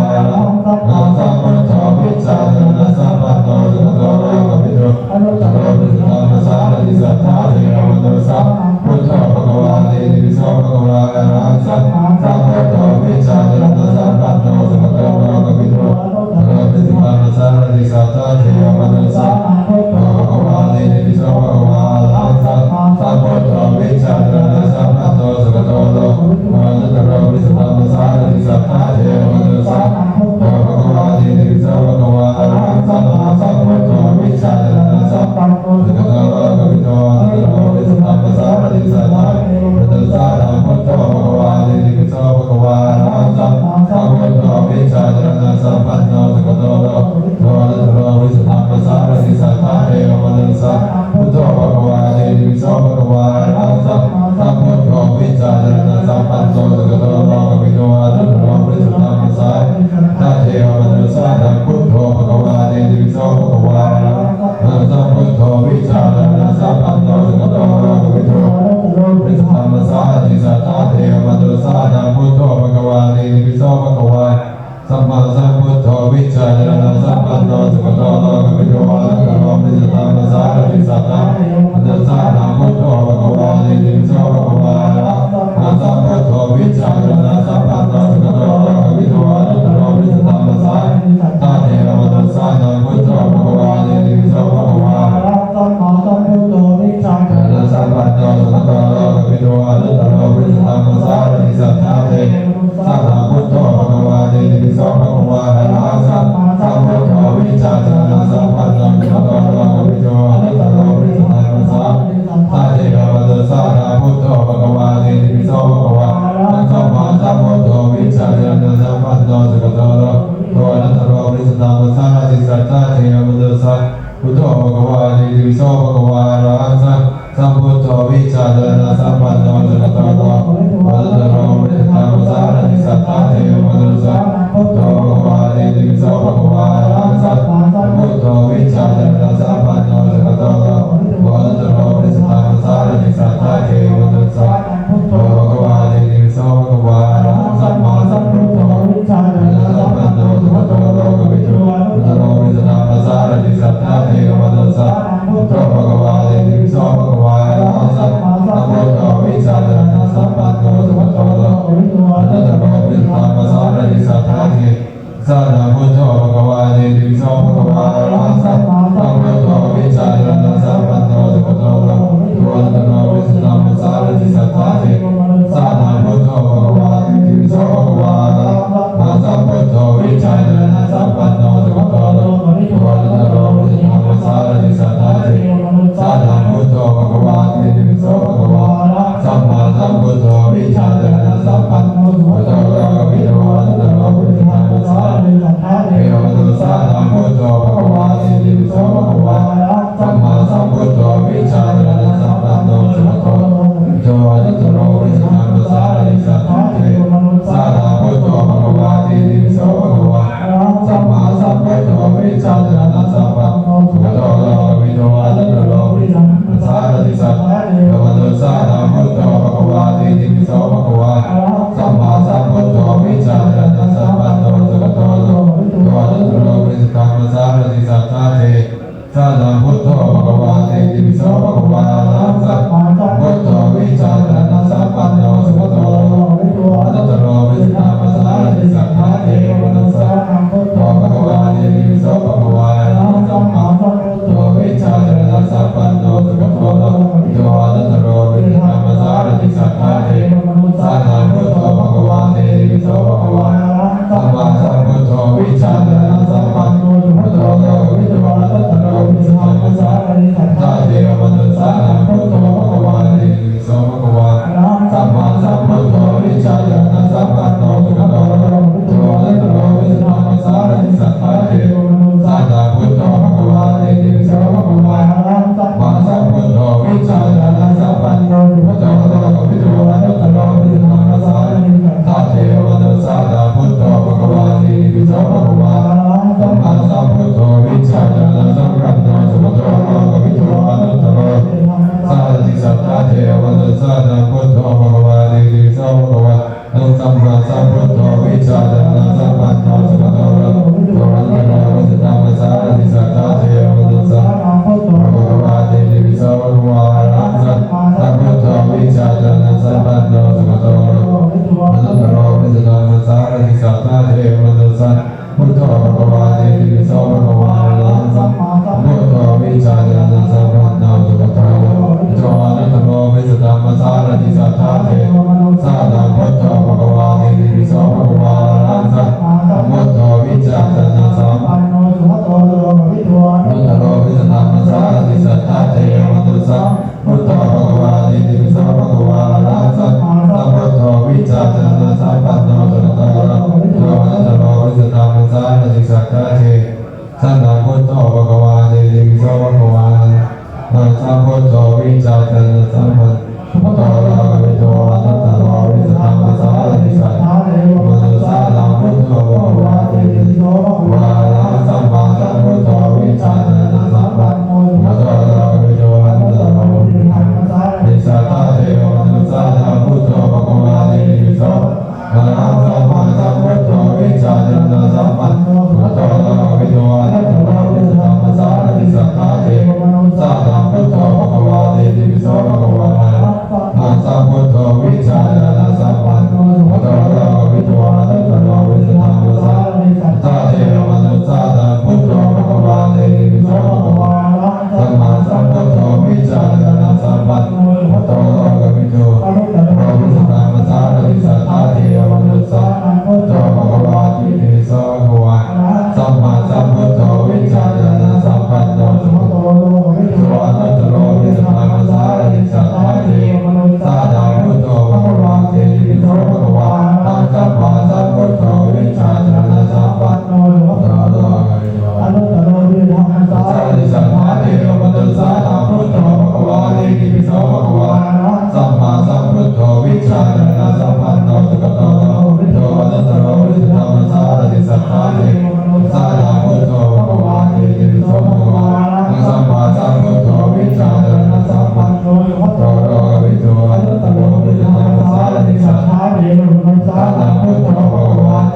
arahaṃ sammāsambuddho vijjācaraṇasampanno sugato lokavidū anuttaro purisadammasārathi satthā devamanussānaṃ buddho bhagavāti. Itipi so bhagavā arahaṃ sammāsambuddho vijjācaraṇasampanno sugato lokavidū anuttaro purisadammasārathi satthā devamanussānaṃ buddho bhagavāti. Itipi so bhagavā arahaṃ sammāsambuddho vijjācaraṇasampanno sugato lokavidū anuttaro purisadammasārathi satthā devamanussānaṃ buddho bhagavāti. Itipi so bhagavā arahaṃ sammāsambuddho vijjācaraṇasampanno sugato lokavidū anuttaro purisadammasārathi satthā devamanussānaṃ buddho bhagavāti. Itipi so bhagavā arahaṃ sammāsambuddho vijjācaraṇasampanno sugato lokavidū anuttaro purisadammasārathi satthā devamanussānaṃ buddho bhagavāti. Itipi so bhagavā arahaṃ sammāsambuddho vijjācaraṇasampanno sugato lokavidū anuttaro purisadammasārathi satthā devamanussānaṃ buddho bhagavāti. Itipi so bhagavā sammāsambuddho vijjācaraṇasampanno sugato lokavidū anuttaro purisadammasārathi satthā devamanussānaṃ buddho bhagavāti. Itipi so bhagavā arahaṃ sammāsambuddho vijjācaraṇasampanno sugato lokavidū anuttaro purisadammasārathi satthā devamanussānaṃ buddho bhagavāti. Itipi so bhagavā arahaṃ sammāsambuddho vijjācaraṇasampanno sugato lokavidū anuttaro purisadammasārathi satthā devamanussānaṃ buddho bhagavāti. vijjācaraṇasampanno sugato lokavidū anuttaro purisadammasārathi satthā devamanussānaṃ buddho bhagavāti. Itipi so bhagavā arahaṃ sammāsambuddho vijjācaraṇasampanno sugato lokavidū anuttaro purisadammasārathi satthā devamanussānaṃ buddho bhagavāti. Itipi so bhagavā arahaṃ sammāsambuddho vijjācaraṇasampanno sugato lokavidū anuttaro purisadammasārathi satthā devamanussānaṃ buddho bhagavāti. Itipi so bhagavā arahaṃ sammāsambuddho vijjācaraṇasampanno sugato lokavidū anuttaro purisadammasārathi satthā devamanussānaṃ buddho bhagavāti. Itipi so bhagavā arahaṃ sammāsambuddho vijjācaraṇasampanno sugato lokavidū anuttaro purisadammasārathi satthā de sānaṃ buddho bhagavāti. Itipi so bhagavā arahaṃ sammāsambuddho vijjācaraṇasampanno sugato lokavidū anuttaro purisadammasārathi satthā devamanussānaṃ buddho bhagavāti. Itipi so bhagavā arahaṃ sammāsambuddho vijjācaraṇasampanno sugato lokavidū anuttaro purisadammasārathi satthā devamanussānaṃ buddho bhagavāti. Itipi so bhagavā arahaṃ sammāsambuddho vijjācaraṇasampanno sugato lokavidū anuttaro purisadammasārathi satthā devamanussānaṃ buddho bhagavāti. Itipi so bhagavā arahaṃ sammāsambuddho vijjācaraṇasampanno sugato lokavidū anuttaro purisadammasārathi satthā devamanussānaṃ buddho bhagavāti. Itipi so bhagavā arahaṃ sammāsambuddho vijjācaraṇasampanno sugato lokavidū anuttaro purisadammasārathi satthā devamanussānaṃ buddho bhagavāti. Itipi so bhagavā arahaṃ sammāsambuddho vijjācaraṇasampanno sugato lokavidū anuttaro purisadammasārathi satthā de sānaṃ buddho bhagavāti. Itipi so bhagavā arahaṃ sammāsambuddho vijjācaraṇasampanno sugato lokavidū anuttaro purisadammasārathi satthā devamanussānaṃ buddho bhagavāti. Itipi so bhagavā arahaṃ sammāsambuddho vijjācaraṇasampanno sugato lokavidū anuttaro purisadammasārathi satthā devamanussānaṃ buddho bhagavāti. Itipi so bhagavā arahaṃ sammāsambuddho vijjācaraṇasampanno sugato lokavidū anuttaro purisadammasārathi satthā devamanussānaṃ buddho bhagavāti. Itipi so bhagavā arahaṃ sammāsambuddho vijjācaraṇasampanno sugato lokavidū anuttaro purisadammasārathi satthā devamanussānaṃ buddho bhagavāti. Itipi so bhagavā arahaṃ sammāsambuddho vijjācaraṇasampanno sugato lokavidū anuttaro purisadammasārathi satthā devamanussānaṃ buddho bhagavāti. Itipi so bhagavā arahaṃ sammāsambuddho vijjācaraṇasampanno sugato lokavidū anuttaro purisadammasārathi satthā devamanussānaṃ buddho bhagavāti. Itipi so bhagavā arahaṃ sammāsambuddho vijjācaraṇasampanno sugato lokavidū anuttaro purisadammasārathi satthā devamanussānaṃ buddho bhagavāti. Itipi so bhagavā arahaṃ sammāsambuddho vijjācaraṇasampanno sugato lokavidū anuttaro purisadammasārathi satthā devamanussānaṃ buddho bhagavāti. Itipi so bhagavā arahaṃ sammāsambuddho vijjācaraṇasampanno sugato lokavidū anuttaro purisadammasārathi satthā devamanussānaṃ buddho bhagavāti. Itipi so bhagavā arahaṃ sammāsambuddho vijjācaraṇasampanno sugato lokavidū anuttaro purisadammasārathi satthā devamanussānaṃ buddho bhagavāti. Itipi so bhagavā arahaṃ sammāsambuddho vijjācaraṇasampanno sugato lokavidū anuttaro purisadammasārathi satthā de sānaṃ buddho bhagavāti. Itipi so bhagavā arahaṃ sammāsambuddho vijjācaraṇasampanno sugato lokavidū anuttaro purisadammasārathi satthā devamanussānaṃ buddho bhagavāti. Itipi so bhagavā arahaṃ sammāsambuddho vijjācaraṇasampanno sugato lokavidū anuttaro purisadammasārathi satthā devamanussānaṃ buddho bhagavāti. Itipi so arahaṃ sammāsambuddho vijjācaraṇasampanno sugato lokavidū anuttaro purisadammasārathi satthā devamanussānaṃ buddho bhagavāti. Itipi so bhagavā arahaṃ sammāsambuddho vijjācaraṇasampanno sugato lokavidū anuttaro purisadammasārathi satthā devamanussānaṃ buddho bhagavāti. Itipi so bhagavā arahaṃ sammāsambuddho vijjācaraṇasampanno sugato lokavidū anuttaro purisadammasārathi satthā devamanussānaṃ buddho bhagavāti. Itipi so bhagavā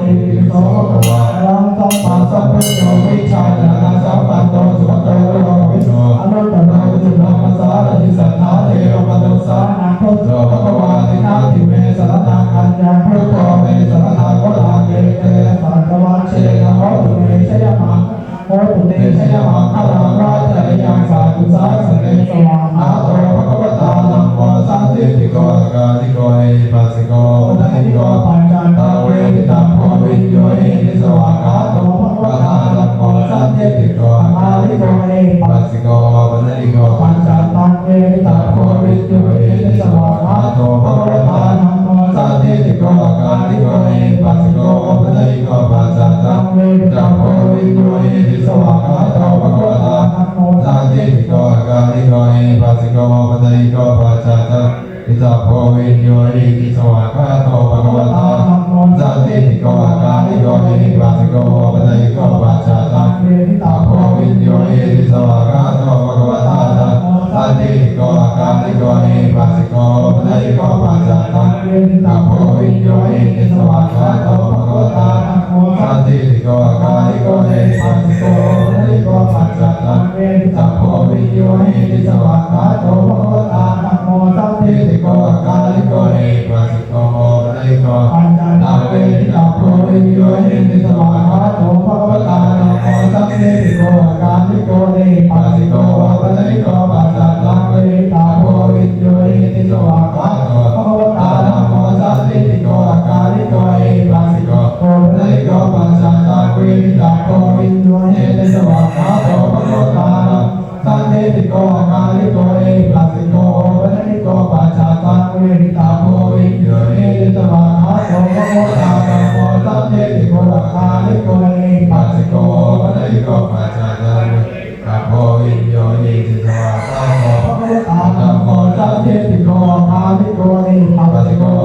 Itipi so bhagavā arahaṃ sammāsambuddho vijjācaraṇasampanno sugato lokavidū anuttaro purisadammasārathi satthā devamanussānaṃ buddho bhagavāti. Natthi me saraṇaṃ aññaṃ, buddho me saraṇaṃ varaṃ. Etena saccavajjena hotu me jayamaṅgalaṃ. Hotu te jayamaṅgalaṃ. Vaḍḍheyyaṃ satthu sāsane. Svākkhāto bhagavatā dhammo sandiṭṭhiko akāliko ehipassiko opanayiko paccattaṃ veditabbo viññūhīti. Svākkhāto bhagavatā dhammo sandiṭṭhiko akāliko ehipassiko opanayiko paccattaṃ veditabbo viññūhīti. Svākkhāto bhagavatā dhammo sandiṭṭhiko akāliko ehipassiko opanayiko paccattaṃ veditabbo viññūhīti. Svākkhāto bhagavatā dhammo sandiṭṭhiko akāliko ehipassiko opanayiko paccattaṃ veditabbo viññūhīti. Svākkhāto bhagavatā dhammo sandiṭṭhiko akāliko ehipassiko opanayiko paccattaṃ veditabbo viññūhīti. Svākkhāto bhagavatā dhammo sandiṭṭhiko akāliko ehipassiko opanayiko paccattaṃ veditabbo viññūhīti. Svākkhāto bhagavatā dhammo sandiṭṭhiko akāliko ehipassiko opanayiko paccattaṃ veditabbo viññūhīti. Svākkhāto bhagavatā dhammo sandiṭṭhiko akāliko ehipassiko opanayiko paccattaṃ veditabbo viññūhīti. Svākkhāto bhagavatā dhammo sandiṭṭhiko akāliko ehipassiko opanayiko paccattaṃ veditabbo viññūhīti. Svākkhāto bhagavatā dhammo sandiṭṭhiko akāliko ehipassiko opanayiko paccattaṃ veditabbo viññūhīti. Svākkhāto bhagavatā dhammo sandiṭṭhiko akāliko ehipassiko opanayiko paccattaṃ veditabbo viññūhīti. Svākkhāto bhagavatā dhammo sandiṭṭhiko akāliko ehipassiko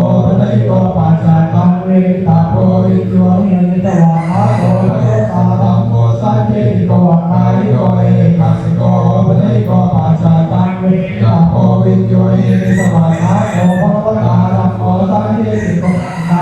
opanayiko paccattaṃ veditabbo viññūhīti. Svākkhāto bhagavatā dhammo sandiṭṭhiko akāliko ehipassiko opanayiko paccattaṃ veditabbo viññūhīti. Svākkhāto bhagavatā dhammo sandiṭṭhiko akāliko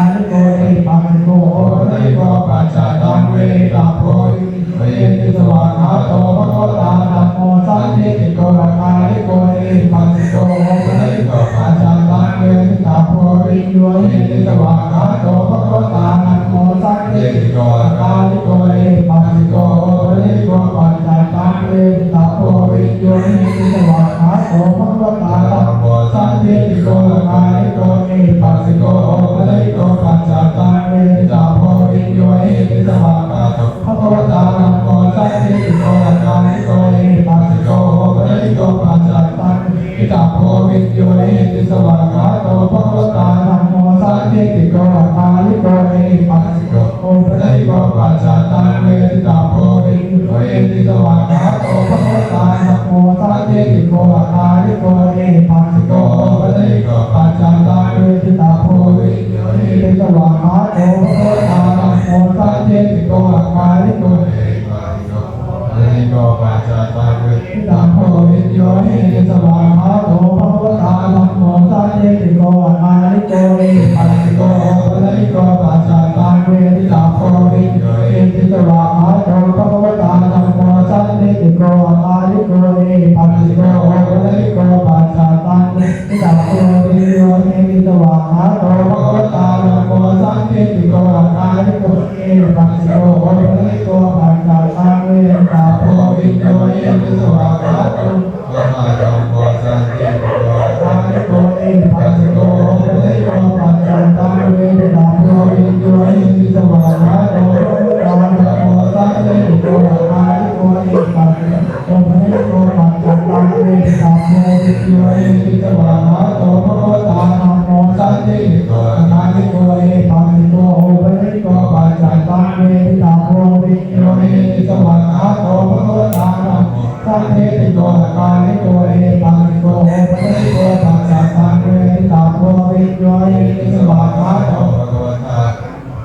ehipassiko opanayiko paccattaṃ veditabbo viññūhīti. Svākkhāto bhagavatā dhammo sandiṭṭhiko akāliko ehipassiko opanayiko paccattaṃ veditabbo viññūhīti. Svākkhāto bhagavatā dhammo sandiṭṭhiko akāliko ehipassiko opanayiko paccattaṃ veditabbo viññūhīti. Svākkhāto bhagavatā dhammo sandiṭṭhiko akāliko ehipassiko opanayiko paccattaṃ veditabbo viññūhīti. Svākkhāto bhagavatā dhammo sandiṭṭhiko akāliko ehipassiko opanayiko paccattaṃ veditabbo viññūhīti. Svākkhāto bhagavatā dhammo sandiṭṭhiko akāliko ehipassiko opanayiko paccattaṃ veditabbo viññūhīti. Svākkhāto bhagavatā dhammo sandiṭṭhiko akāliko ehipassiko opanayiko paccattaṃ veditabbo viññūhīti. Svākkhāto bhagavatā dhammo sandiṭṭhiko akāliko ehipassiko opanayiko paccattaṃ veditabbo viññūhīti. Svākkhāto bhagavatā dhammo sandiṭṭhiko akāliko ehipassiko opanayiko paccattaṃ veditabbo viññūhīti. Svākkhāto bhagavatā dhammo sandiṭṭhiko akāliko ehipassiko opanayiko paccattaṃ veditabbo viññūhīti. Svākkhāto bhagavatā dhammo sandiṭṭhiko akāliko ehipassiko opanayiko paccattaṃ veditabbo viññūhīti. Svākkhāto bhagavatā dhammo sandiṭṭhiko akāliko ehipassiko opanayiko paccattaṃ veditabbo viññūhīti. Svākkhāto bhagavatā dhammo sandiṭṭhiko akāliko ehipassiko opanayiko paccattaṃ veditabbo viññūhīti. Svākkhāto bhagavatā dhammo sandiṭṭhiko akāliko ehipassiko opanayiko paccattaṃ veditabbo viññūhīti. Svākkhāto bhagavatā dhammo sandiṭṭhiko akāliko ehipassiko opanayiko paccattaṃ veditabbo viññūhīti. Svākkhāto bhagavatā dhammo sandiṭṭhiko akāliko ehipassiko opanayiko paccattaṃ veditabbo viññūhīti. Svākkhāto bhagavatā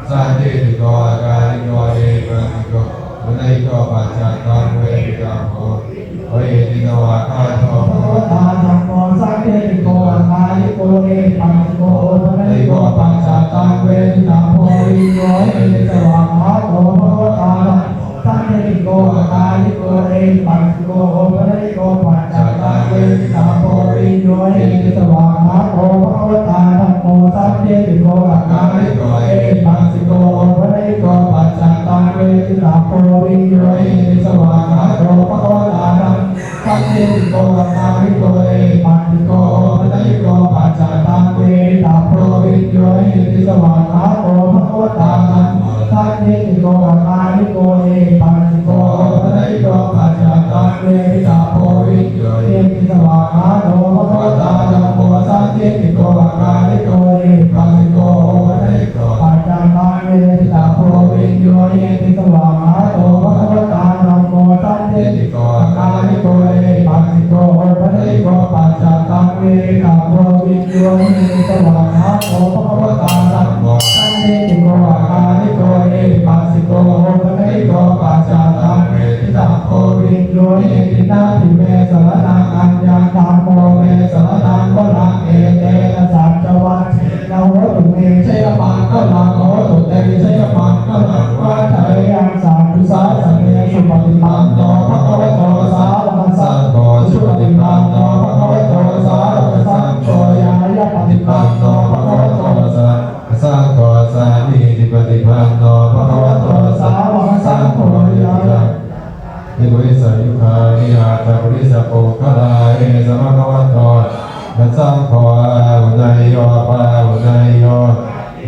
sandiṭṭhiko akāliko ehipassiko opanayiko paccattaṃ veditabbo viññūhīti. Svākkhāto bhagavatā dhammo Dhammo sandiṭṭhiko akāliko ehipassiko opanayiko paccattaṃ veditabbo viññūhīti. Svākkhāto bhagavatā dhammo sandiṭṭhiko akāliko ehipassiko opanayiko paccattaṃ veditabbo viññūhīti. Svākkhāto bhagavatā dhammo sandiṭṭhiko akāliko ehipassiko opanayiko paccattaṃ veditabbo viññūhīti. Svākkhāto bhagavatā dhammo sandiṭṭhiko akāliko ehipassiko opanayiko paccattaṃ veditabbo viññūhīti. Svākkhāto bhagavatā dhammo sandiṭṭhiko akāliko ehipassiko opanayiko paccattaṃ veditabbo viññūhīti. Svākkhāto bhagavatā dhammo sandiṭṭhiko akāliko ehipassiko opanayiko paccattaṃ veditabbo viññūhīti. Svākkhāto bhagavatā dhammo sandiṭṭhiko akāliko ehipassiko opanayiko paccattaṃ veditabbo viññūhīti. Svākkhāto bhagavatā dhammo sandiṭṭhiko akāliko ehipassiko opanayiko paccattaṃ veditabbo viññūhīti. Natthi me saraṇaṃ aññaṃ, dhammo me saraṇaṃ varaṃ, etena saccavajjena hotu me jayamaṅgalaṃ. Hotu te jayamaṅgalaṃ. Vaḍḍheyyaṃ satthu sāsane. Supaṭipanno bhagavato sāvakasaṅgho, supaṭipanno bhagavato sāvakasaṅgho, ñāyapaṭipanno bhagavato sāvakasaṅgho, sāmīcipaṭipanno bhagavato sāvakasaṅgho, yadidaṃ cattāri purisayugāni aṭṭha purisapuggalā, esa bhagavato sāvakasaṅgho, āhuneyyo pāhuneyyo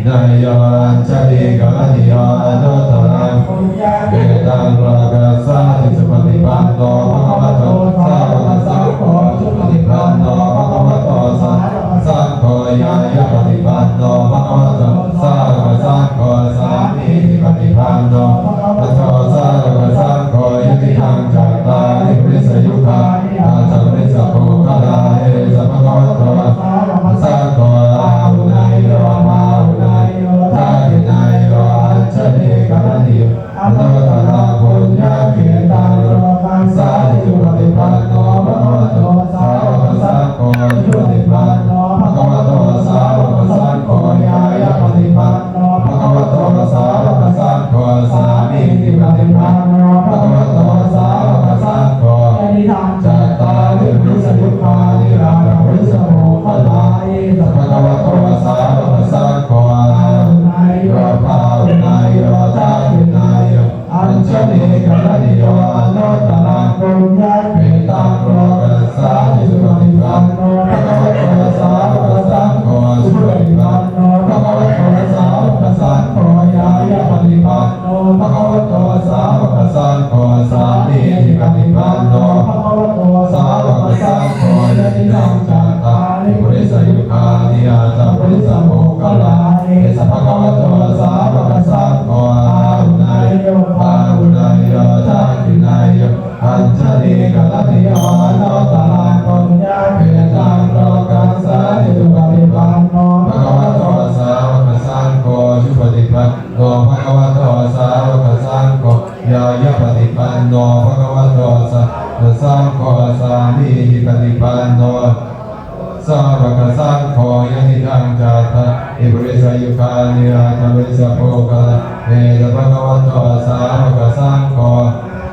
dakkhiṇeyyo añjalikaraṇīyo anuttaraṃ puññakkhettaṃ lokassāti. Supaṭipanno bhagavato sāvakasaṅgho, supaṭipanno bhagavato sāvakasaṅgho, ñāyapaṭipanno bhagavato sāvakasaṅgho, sāmīcipaṭipanno bhagavato sāvakasaṅgho, yadidaṃ cattāri purisayugāni aṭṭha purisapuggalā, esa bhagavato sāvakasaṅgho, āhuneyyo pāhuneyyo dakkhiṇeyyo añjalikaraṇīyo anuttaraṃ puññakkhettaṃ lokassāti. Supaṭipanno bhagavato sāvakasaṅgho, supaṭipanno bhagavato sāvakasaṅgho, ñāyapaṭipanno bhagavato sāvakasaṅgho, sāmīcipaṭipanno bhagavato sāvakasaṅgho, yadidaṃ cattāri purisayugāni aṭṭha purisapuggalā, esa bhagavato sāvakasaṅgho, āhuneyyo pāhuneyyo dakkhiṇeyyo añjalikaraṇīyo anuttaraṃ puññakkhettaṃ lokassāti. Supaṭipanno bhagavato sāvakasaṅgho, supaṭipanno bhagavato sāvakasaṅgho, ñāyapaṭipanno bhagavato sāvakasaṅgho, sāmīcipaṭipanno bhagavato sāvakasaṅgho, yadidaṃ cattāri purisayugāni aṭṭha purisapuggalā, esa bhagavato sāvakasaṅgho, āhuneyyo pāhuneyyo dakkhiṇeyyo añjalikaraṇīyo anuttaraṃ puññakkhettaṃ lokassāti. Supaṭipanno bhagavato sāvakasaṅgho, supaṭipanno bhagavato sāvakasaṅgho, ñāyapaṭipanno bhagavato sāvakasaṅgho, sāmīcipaṭipanno sāvakasaṅgho, yadidaṃ cattāri purisayugāni aṭṭha purisapuggalā, esa bhagavato sāvakasaṅgho,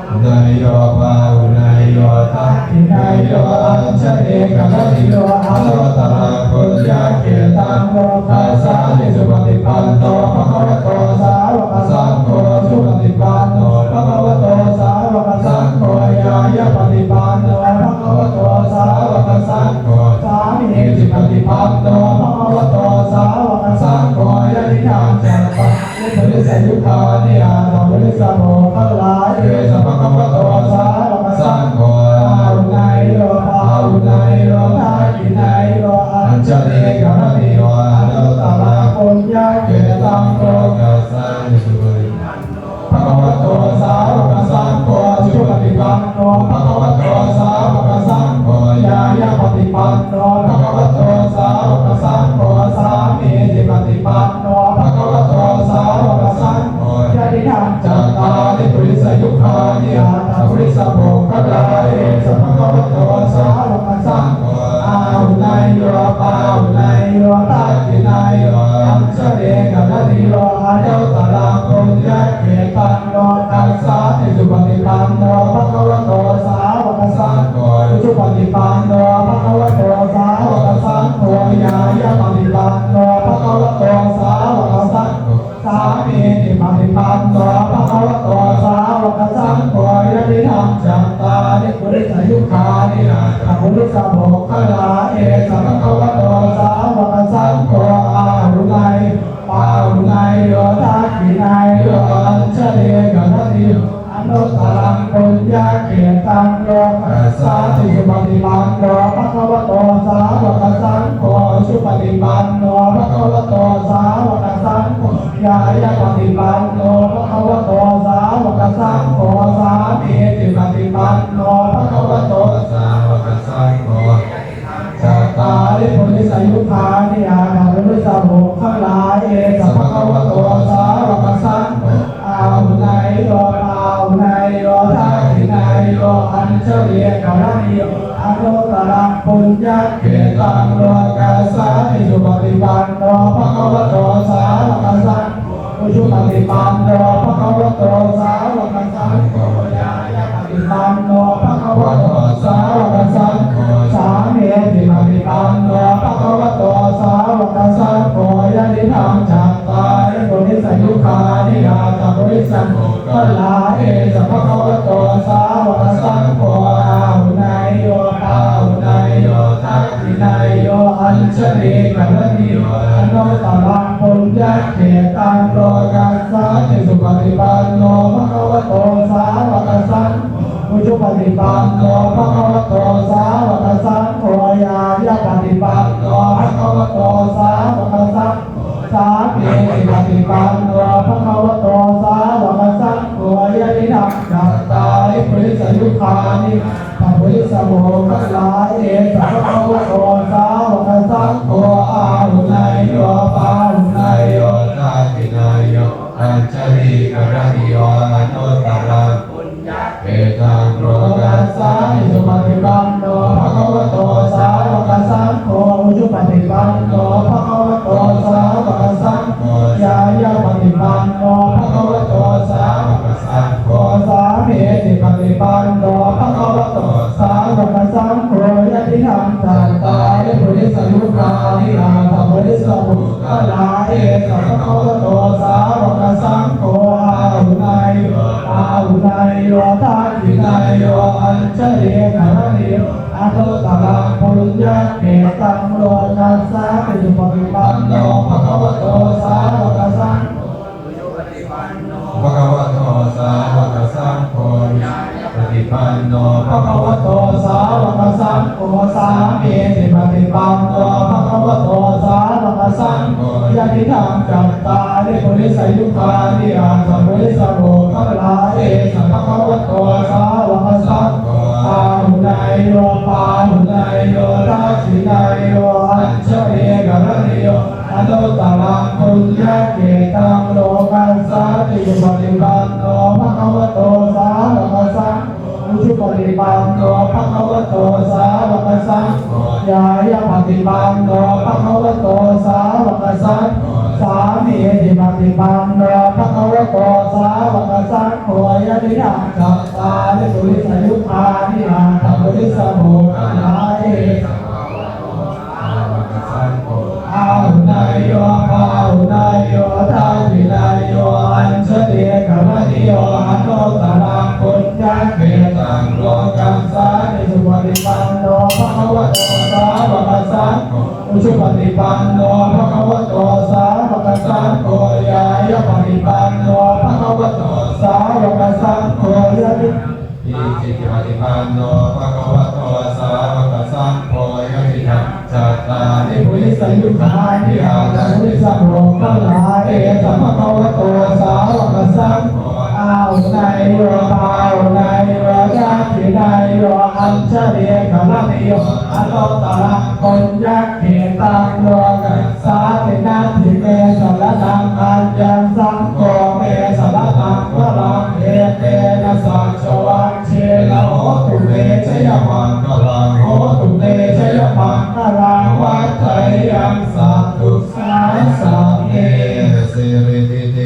āhuneyyo pāhuneyyo dakkhiṇeyyo añjalikaraṇīyo anuttaraṃ puññakkhettaṃ lokassāti. Supaṭipanno bhagavato sāvakasaṅgho, supaṭipanno bhagavato sāvakasaṅgho, ñāyapaṭipanno bhagavato sāvakasaṅgho, sāmīcipaṭipanno bhagavato sāvakasaṅgho, yadidaṃ cattāri purisayugāni aṭṭha purisapuggalā, esa bhagavato sāvakasaṅgho, āhuneyyo pāhuneyyo dakkhiṇeyyo añjalikaraṇīyo anuttaraṃ puññakkhettaṃ lokassāti. Supaṭipanno bhagavato sāvakasaṅgho, supaṭipanno bhagavato sāvakasaṅgho, ñāyapaṭipanno bhagavato sāvakasaṅgho, sāmīcipaṭipanno bhagavato sāvakasaṅgho, yadidaṃ cattāri purisayugāni aṭṭha purisapuggalā, esa bhagavato sāvakasaṅgho, ā anuttaraṃ puññakkhettaṃ lokassāti. Supaṭipanno bhagavato sāvakasaṅgho, ujupaṭipanno bhagavato sāvakasaṅgho, ñāyapaṭipanno bhagavato sāvakasaṅgho, sāmīcipaṭipanno bhagavato sāvakasaṅgho, yadidaṃ cattāri purisayugāni aṭṭha purisapuggalā, esa bhagavato sāvakasaṅgho, āhuneyyo pāhuneyyo dakkhiṇeyyo añjalikaraṇīyo anuttaraṃ puññakkhettaṃ lokassāti. Supaṭipanno bhagavato sāvakasaṅgho, ujupaṭipanno bhagavato sāvakasaṅgho, ñāyapaṭipanno bhagavato sāvakasaṅgho, sāmīcipaṭipanno bhagavato sāvakasaṅgho, cattāri purisayugāni aṭṭha purisapuggalā, esa bhagavato sāvakasaṅgho, āhuneyyo pāhuneyyo dakkhiṇeyyo añjalikaraṇīyo anuttaraṃ puññakkhettaṃ lokassāti. Supaṭipanno bhagavato sāvakasaṅgho, ujupaṭipanno bhagavato sāvakasaṅgho, ñāyapaṭipanno bhagavato sāvakasaṅgho, sāmīcipaṭipanno bhagavato sāvakasaṅgho, yadidaṃ cattāri purisayugāni aṭṭha purisapuggalā, esa bhagavato sāvakasaṅgho, āhuneyyo pāhuneyyo dakkhiṇeyyo añjalikaraṇīyo anuttaraṃ puññakkhettaṃ lokassāti. Supaṭipanno bhagavato sāvakasaṅgho, ujupaṭipanno bhagavato sāvakasaṅgho, ñāyapaṭipanno bhagavato sāvakasaṅgho, sāmīcipaṭipanno bhagavato sāvakasaṅgho, yadidaṃ cattāri purisayugāni aṭṭha purisapuggalā, esa bhagavato sāvakasaṅgho, āhuneyyo pāhuneyyo dakkhiṇeyyo añjalikaraṇīyo anuttaraṃ puññakkhettaṃ lokassāti. Supaṭipanno bhagavato sāvakasaṅgho, ujupaṭipanno bhagavato sāvakasaṅgho, ñāyapaṭipanno bhagavato sāvakasaṅgho, sāmīcipaṭipanno bhagavato sāvakasaṅgho, yadidaṃ cattāri purisayugāni aṭṭha purisapuggalā, esa bhagavato sāvakasaṅgho, āhuneyyo pāhuneyyo dakkhiṇeyyo añjalikaraṇīyo anuttaraṃ puññakkhettaṃ lokassāti. Supaṭipanno bhagavato sāvakasaṅgho, bhagavato sāvakasaṅgho, ñāyapaṭipanno bhagavato sāvakasaṅgho, sāmīcipaṭipanno bhagavato sāvakasaṅgho, yadidaṃ cattāri purisayugāni aṭṭha purisapuggalā, esa bhagavato sāvakasaṅgho, āhuneyyo pāhuneyyo dakkhiṇeyyo añjalikaraṇīyo anuttaraṃ puññakkhettaṃ lokassāti. Supaṭipanno bhagavato sāvakasaṅgho, ujupaṭipanno bhagavato sāvakasaṅgho, ñāyapaṭipanno bhagavato sāvakasaṅgho, sāmīcipaṭipanno bhagavato sāvakasaṅgho, yadidaṃ cattāri purisayugāni aṭṭha purisapuggalā, esa bhagavato sāvakasaṅgho, āhuneyyo pāhuneyyo dakkhiṇeyyo añjalikaraṇīyo anuttaraṃ puññakkhettaṃ lokassāti. Supaṭipanno bhagavato sāvakasaṅgho, ujupaṭipanno bhagavato sāvakasaṅgho, ñāyapaṭipanno bhagavato sāvakasaṅgho, yadi iccitipaṭipanno bhagavato sāvakasaṅgho, yadidaṃ cattāri purisayugāni aṭṭha purisapuggalā, esa bhagavato sāvakasaṅgho, āhuneyyo pāhuneyyo dakkhiṇeyyo añjalikaraṇīyo anuttaraṃ puññakkhettaṃ lokassāti. Natthi me saraṇaṃ aññaṃ, saṅgho me saraṇaṃ varaṃ, etena saccavajjena hotu me jayamaṅgalaṃ, hotu me jayamaṅgalaṃ. Vaḍḍheyyaṃ sattu sāsane. Siridhiti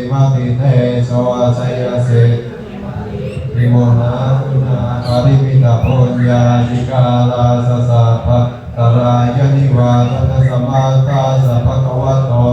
Jayasiddhi Vimohanāguṇāparimitapuññādhikārassa sabbattharāyanivādanasamattassa bhagavato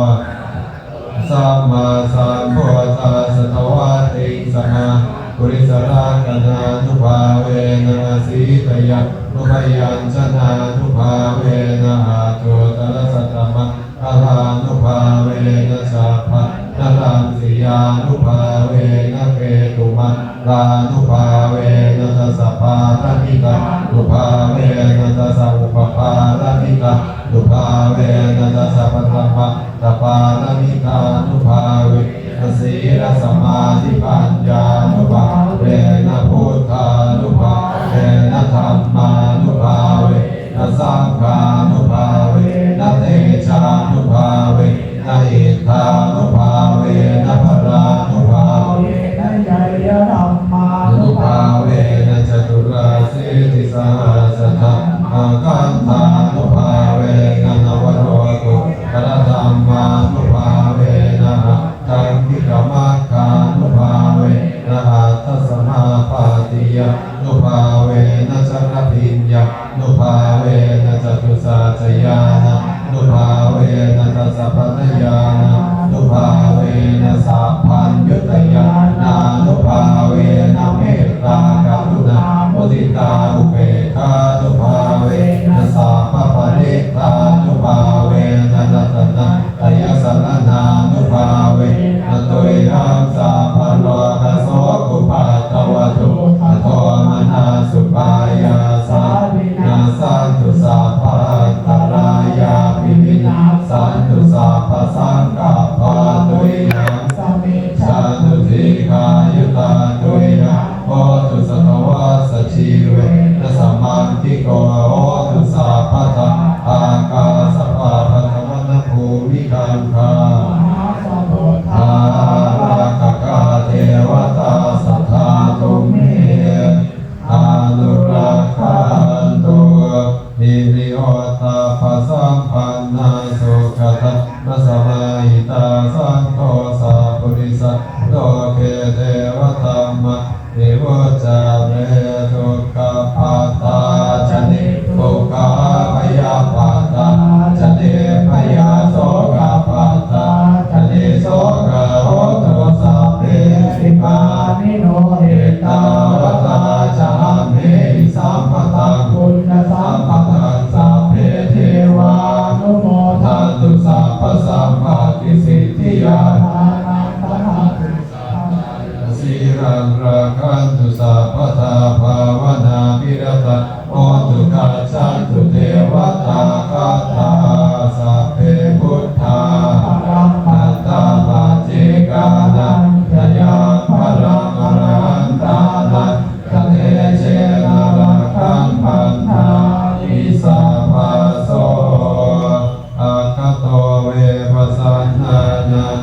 sammāsambuddhassa dvattiṃsamahāpurisalakkhaṇānubhāvena asītyānubyañjanānubhāvena aṭṭhuttarasatama- -ṇānubhāvena chabbaṇṇaraṃsiyānubhāvena ketumālānubhāvena dasapāramitānubhāvena dasaupapāramitānubhāvena dasaparamatthapāramitānubhāvena sīlasamādhipaññānubhāvena buddhānubhāvena dhammānubhāvena saṅghānubhāvena tejānubhāvena iddhānubhāvena balānubhāvena ñeyyadhammānubhāvena caturāsītisahassadhammakkhandhānubhāvena navalokuttaradhammānubhāvena aṭṭhaṅgikamaggānubhāvena aṭṭhasamāpattiyānubhāvena chaḷabhiññānubhāvena catusaccañāṇānubhāvena dasabalañāṇānubhāvena sabbaññutañāṇānubhāvena mettākaruṇāmuditāupekkhānubhāvena sabbaparittānubhāvena ratana- -tayasaraṇānubhāvena tuyhaṃ sabbarogasokupaddavadukkhadomanassupāyāsā vinassantu sabbaantarāyāpi vinassantu sabbasaṅkappā tuyhaṃ samijjhantu dīghāyutā tuyhaṃ hotu satavassajīvena samaṅgiko hotu sabbadā ākāsapabbatavanabhūmigaṅgā mahāsamuddā ārakkhakā devatā sadā tumhe anurakkhantu. Hiriyottappasampannā sukkadhammasamāhitā santo sappurisā loke devadhammāti vuccare. Dukkhappattā ca niddukkhā bhayappattā ca nibbhayā sokappattā ca nissokā hontu sabbepi pāṇino. Ettāvatā ca amhehi sambhataṃ puññasampadaṃ sabbe devānumodantu sabbasampattisiddhiyā. Sīlaṃ rakkhantu sabbadā bhāvanābhiratā hontu gacchantu devatāgatā. Sabbe buddhā balappattā paccekānañca yaṃ balaṃ arahantānañca tejena rakkhaṃ bandhāmi sabbaso. Aggato ve pasannānaṃ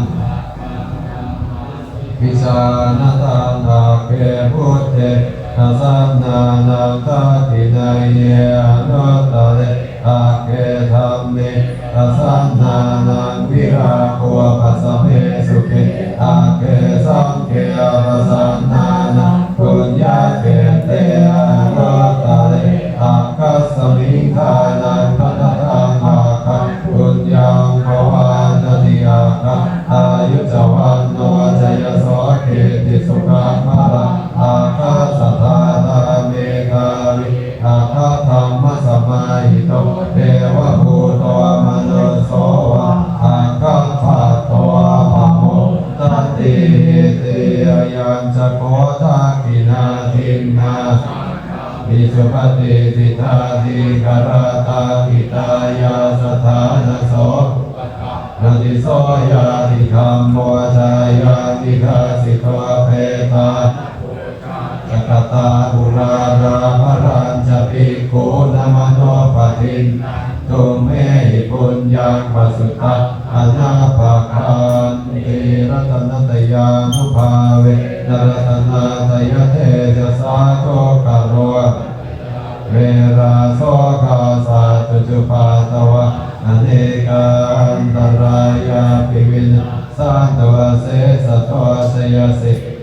vijānataṃ agge buddhe pasannānaṃ dakkhiṇeyye anuttare agge dhamme pasannānaṃ virāgūpasame sukhe agge saṅghe pasannānaṃ puññakkhette anuttare aggasa- -miṃ dānaṃ dhanataṃ aggaṃ puññaṃ pavaḍḍhati aggaṃ āyu ca vaṇṇo ca yaso kitti sukhaṃ balaṃ. Aggassa dātā medhāvī aggadhammasamāhito devabhūto manusso vā aggappatto pamodatīti. Ayañca kho dakkhiṇā dinnā visupaṭiṭṭhitā dīgharattaṃ hitāyassa ṭhānaso upakammati. So ñātidhammo ca ayaṃ nidassito petāna pūjā ca katā uḷārā balañca bhikkhūnamanuppadinnaṃ tumhehi puññaṃ pasutaṃ anappakanti. Ratanattayānubhāvena ratanattayatejasā dukkharogabhayā verā sokā sattu cupaddavā anekā antarāyāpi vinassantu asesato. Jayasiddhi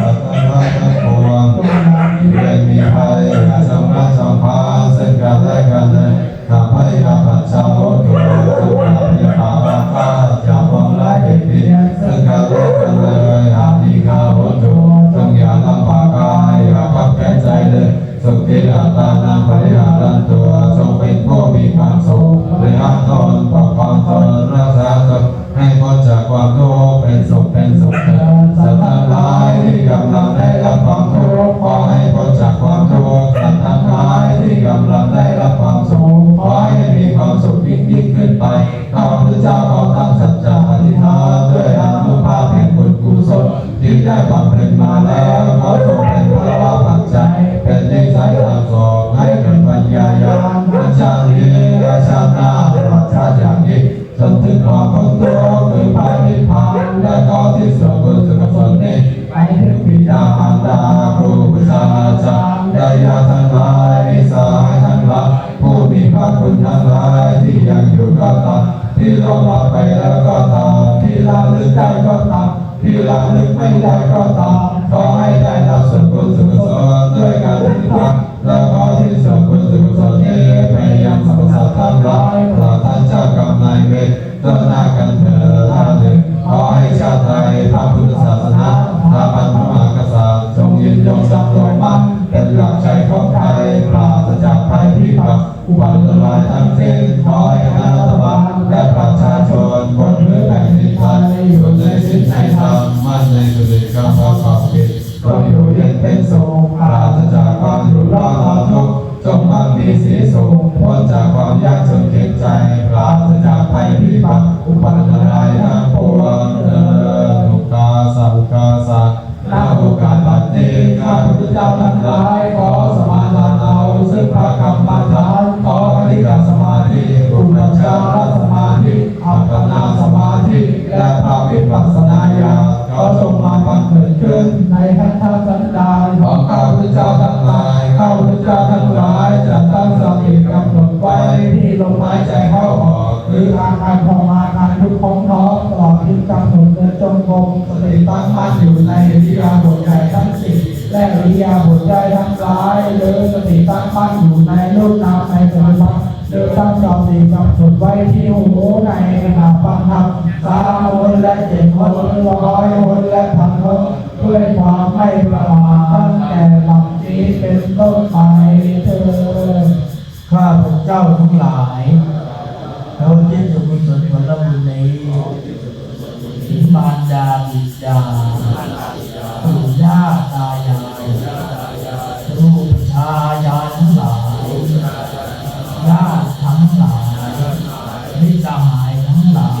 สัตว์ทั้งหลายทั้งปวง เวียนมีภัยอย่าจงพลัดจงพลาดซึ่งกันและกันเลย สัพพยาปัจจาโหตุ สัพพยาปาอาฆาตอย่าปองร้ายเบียดเบียนซึ่งกันและกันเลย อานิกาโหตุ จงอย่าลำบากกายอย่าคับแค้นใจเลย สุขีอัตตานังปริหารันตุ จงเป็นผู้มีความสุข บริหารตนปกครองตนรักษาตนให้พ้นจากความทุกข์เป็นสุขเป็นสุขเถิด สัตว์ทั้งหลายที่กำลังได้รับความทุกข์ขอให้พ้นจากความทุกข์ สัตว์ทั้งหลายที่กำลังได้รับความสุขขอให้มีความสุขยิ่ง พ้นทุกข์ถึงพระนิพพาน และขอที่ส่วนบุญส่วนกุศลนี้ ไปถึงบิดามารดา ครูอุปัชฌาย์อาจารย์ และญาติทั้งหลาย มิตรสหายทั้งหลาย ผู้มีพระคุณทั้งหลาย ที่ยังอยู่ก็ตาม ที่ล่วงลับไปแล้วก็ตาม ที่ระลึกได้ก็ตาม ที่ระลึกไม่ได้ก็ตาม ขอให้ได้รับส่วนบุญส่วนกุศลด้วยกันทุกท่าน และขอที่ส่วนบุญส่วนกุศลนี้ไปยังสรรพสัตว์ทั้งหลาย ตลอดทั้งเจ้ากรรมนายเวร ทั่วหน้ากันเถิด เถิดเถิด ขอให้ชาติไทย พระพุทธศาสนา สถาบันพระมหากษัตริย์ จงยืนยงดำรงมั่น เป็นหลักชัยของไทย ปราศจากภัยพิบัติ อุบัติอันตรายทั้งสิ้น ขอให้คณะรัฐบาล และประชาชน บนพื้นแผ่นดินไทย อยู่ในศีลในธรรม มั่นในสติสัมปชัญญะ จงอยู่เย็นเป็นสุข ปราศจากความทุกข์ร้อนรำทุกข์ จงมั่งมีสีสุข พ้นจากความยากจนเข็ญใจ ปราศจากภัยพิบัติ อุบัติอันตรายทั้งปวงเถิด Ukāsa ukāsa ณ โอกาสบัดนี้ ข้าพเจ้าทั้งหลาย ขอสมาทานเอา ซึ่งพระกรรมฐาน ขอคณิกสมาธิ อุปจารสมาธิ อัปปนาสมาธิ และพระวิปัสสนาญาณ ขอจงมาบังเกิดขึ้น ในขันธสันดาน ของข้าพเจ้าทั้งหลาย ข้าพเจ้าทั้งหลาย จะตั้งสติกำหนดไว้ ที่ลมหายใจเข้าออก หรืออาการพองอาการยุบของท้อง ตลอดถึงกำหนดเดินจงกรม สติตั้งมั่นอยู่ในอิริยาบถใหญ่ทั้งสิบ และอิริยาบถย่อยทั้งหลาย หรือสติตั้งมั่นอยู่ในรูปนามในปัจจุบัน โดยตั้งสติกำหนดไว้ที่หู ในขณะฟังธรรม สามหนและเจ็ดหน ร้อยหนและพันหน ด้วยความไม่ประมาท ตั้งแต่บัดนี้เป็นต้นไปเถิด ข้าพเจ้าทั้งหลาย ขออุทิศส่วนกุศลผลบุญนี้ ถึงมารดาบิดา ปู่ย่าตายาย ครูอุปัชฌาย์อาจารย์ทั้งหลาย ญาติทั้งหลาย มิตรสหายทั้งหลาย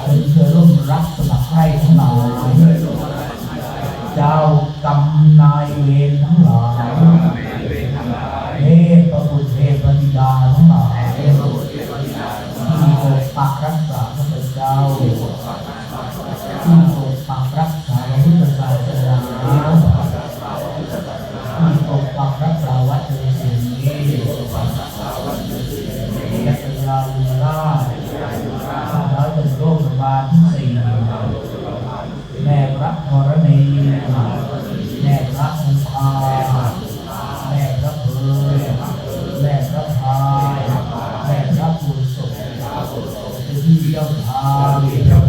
เพื่อนร่วมรักสมัครใคร่ทั้งหลาย เจ้ากรรมนายเวรทั้งหลาย เทพบุตรเทพธิดาทั้งหลาย ที่ปกปักรักษาข้าพเจ้า ที่ปกปักรักษาพระพุทธศาสนา ที่ปกปักรักษาวัดเจดีย์แห่งนี้ และพญายุวราช พระเจ้าโลกบาลที่สี่ แม่พระธรณี แม่พระคงคา แม่พระเพลิน แม่พระพาย แม่พระโพธิ์ศพ เจ้าที่เจ้าทาง เจ้า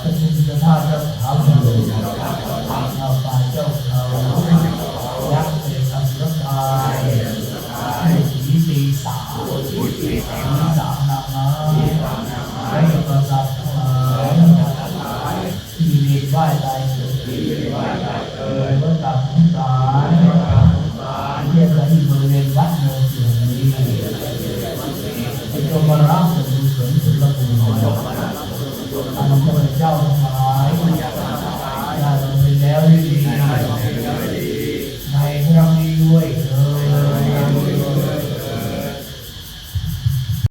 คุณเจ้าท่าเจ้าเขา เจ้าป่าเจ้าเขา ยักษ์เปรตอสุรกาย เทพผีปีศาจ ผีสางนางไม้ และประสาททั้งหลาย ที่เวียนว่ายตายเกิด ในวัฏฏะสงสาร เรียกกันที่บริเวณวัดเนินเสียงนี้ จงมารับ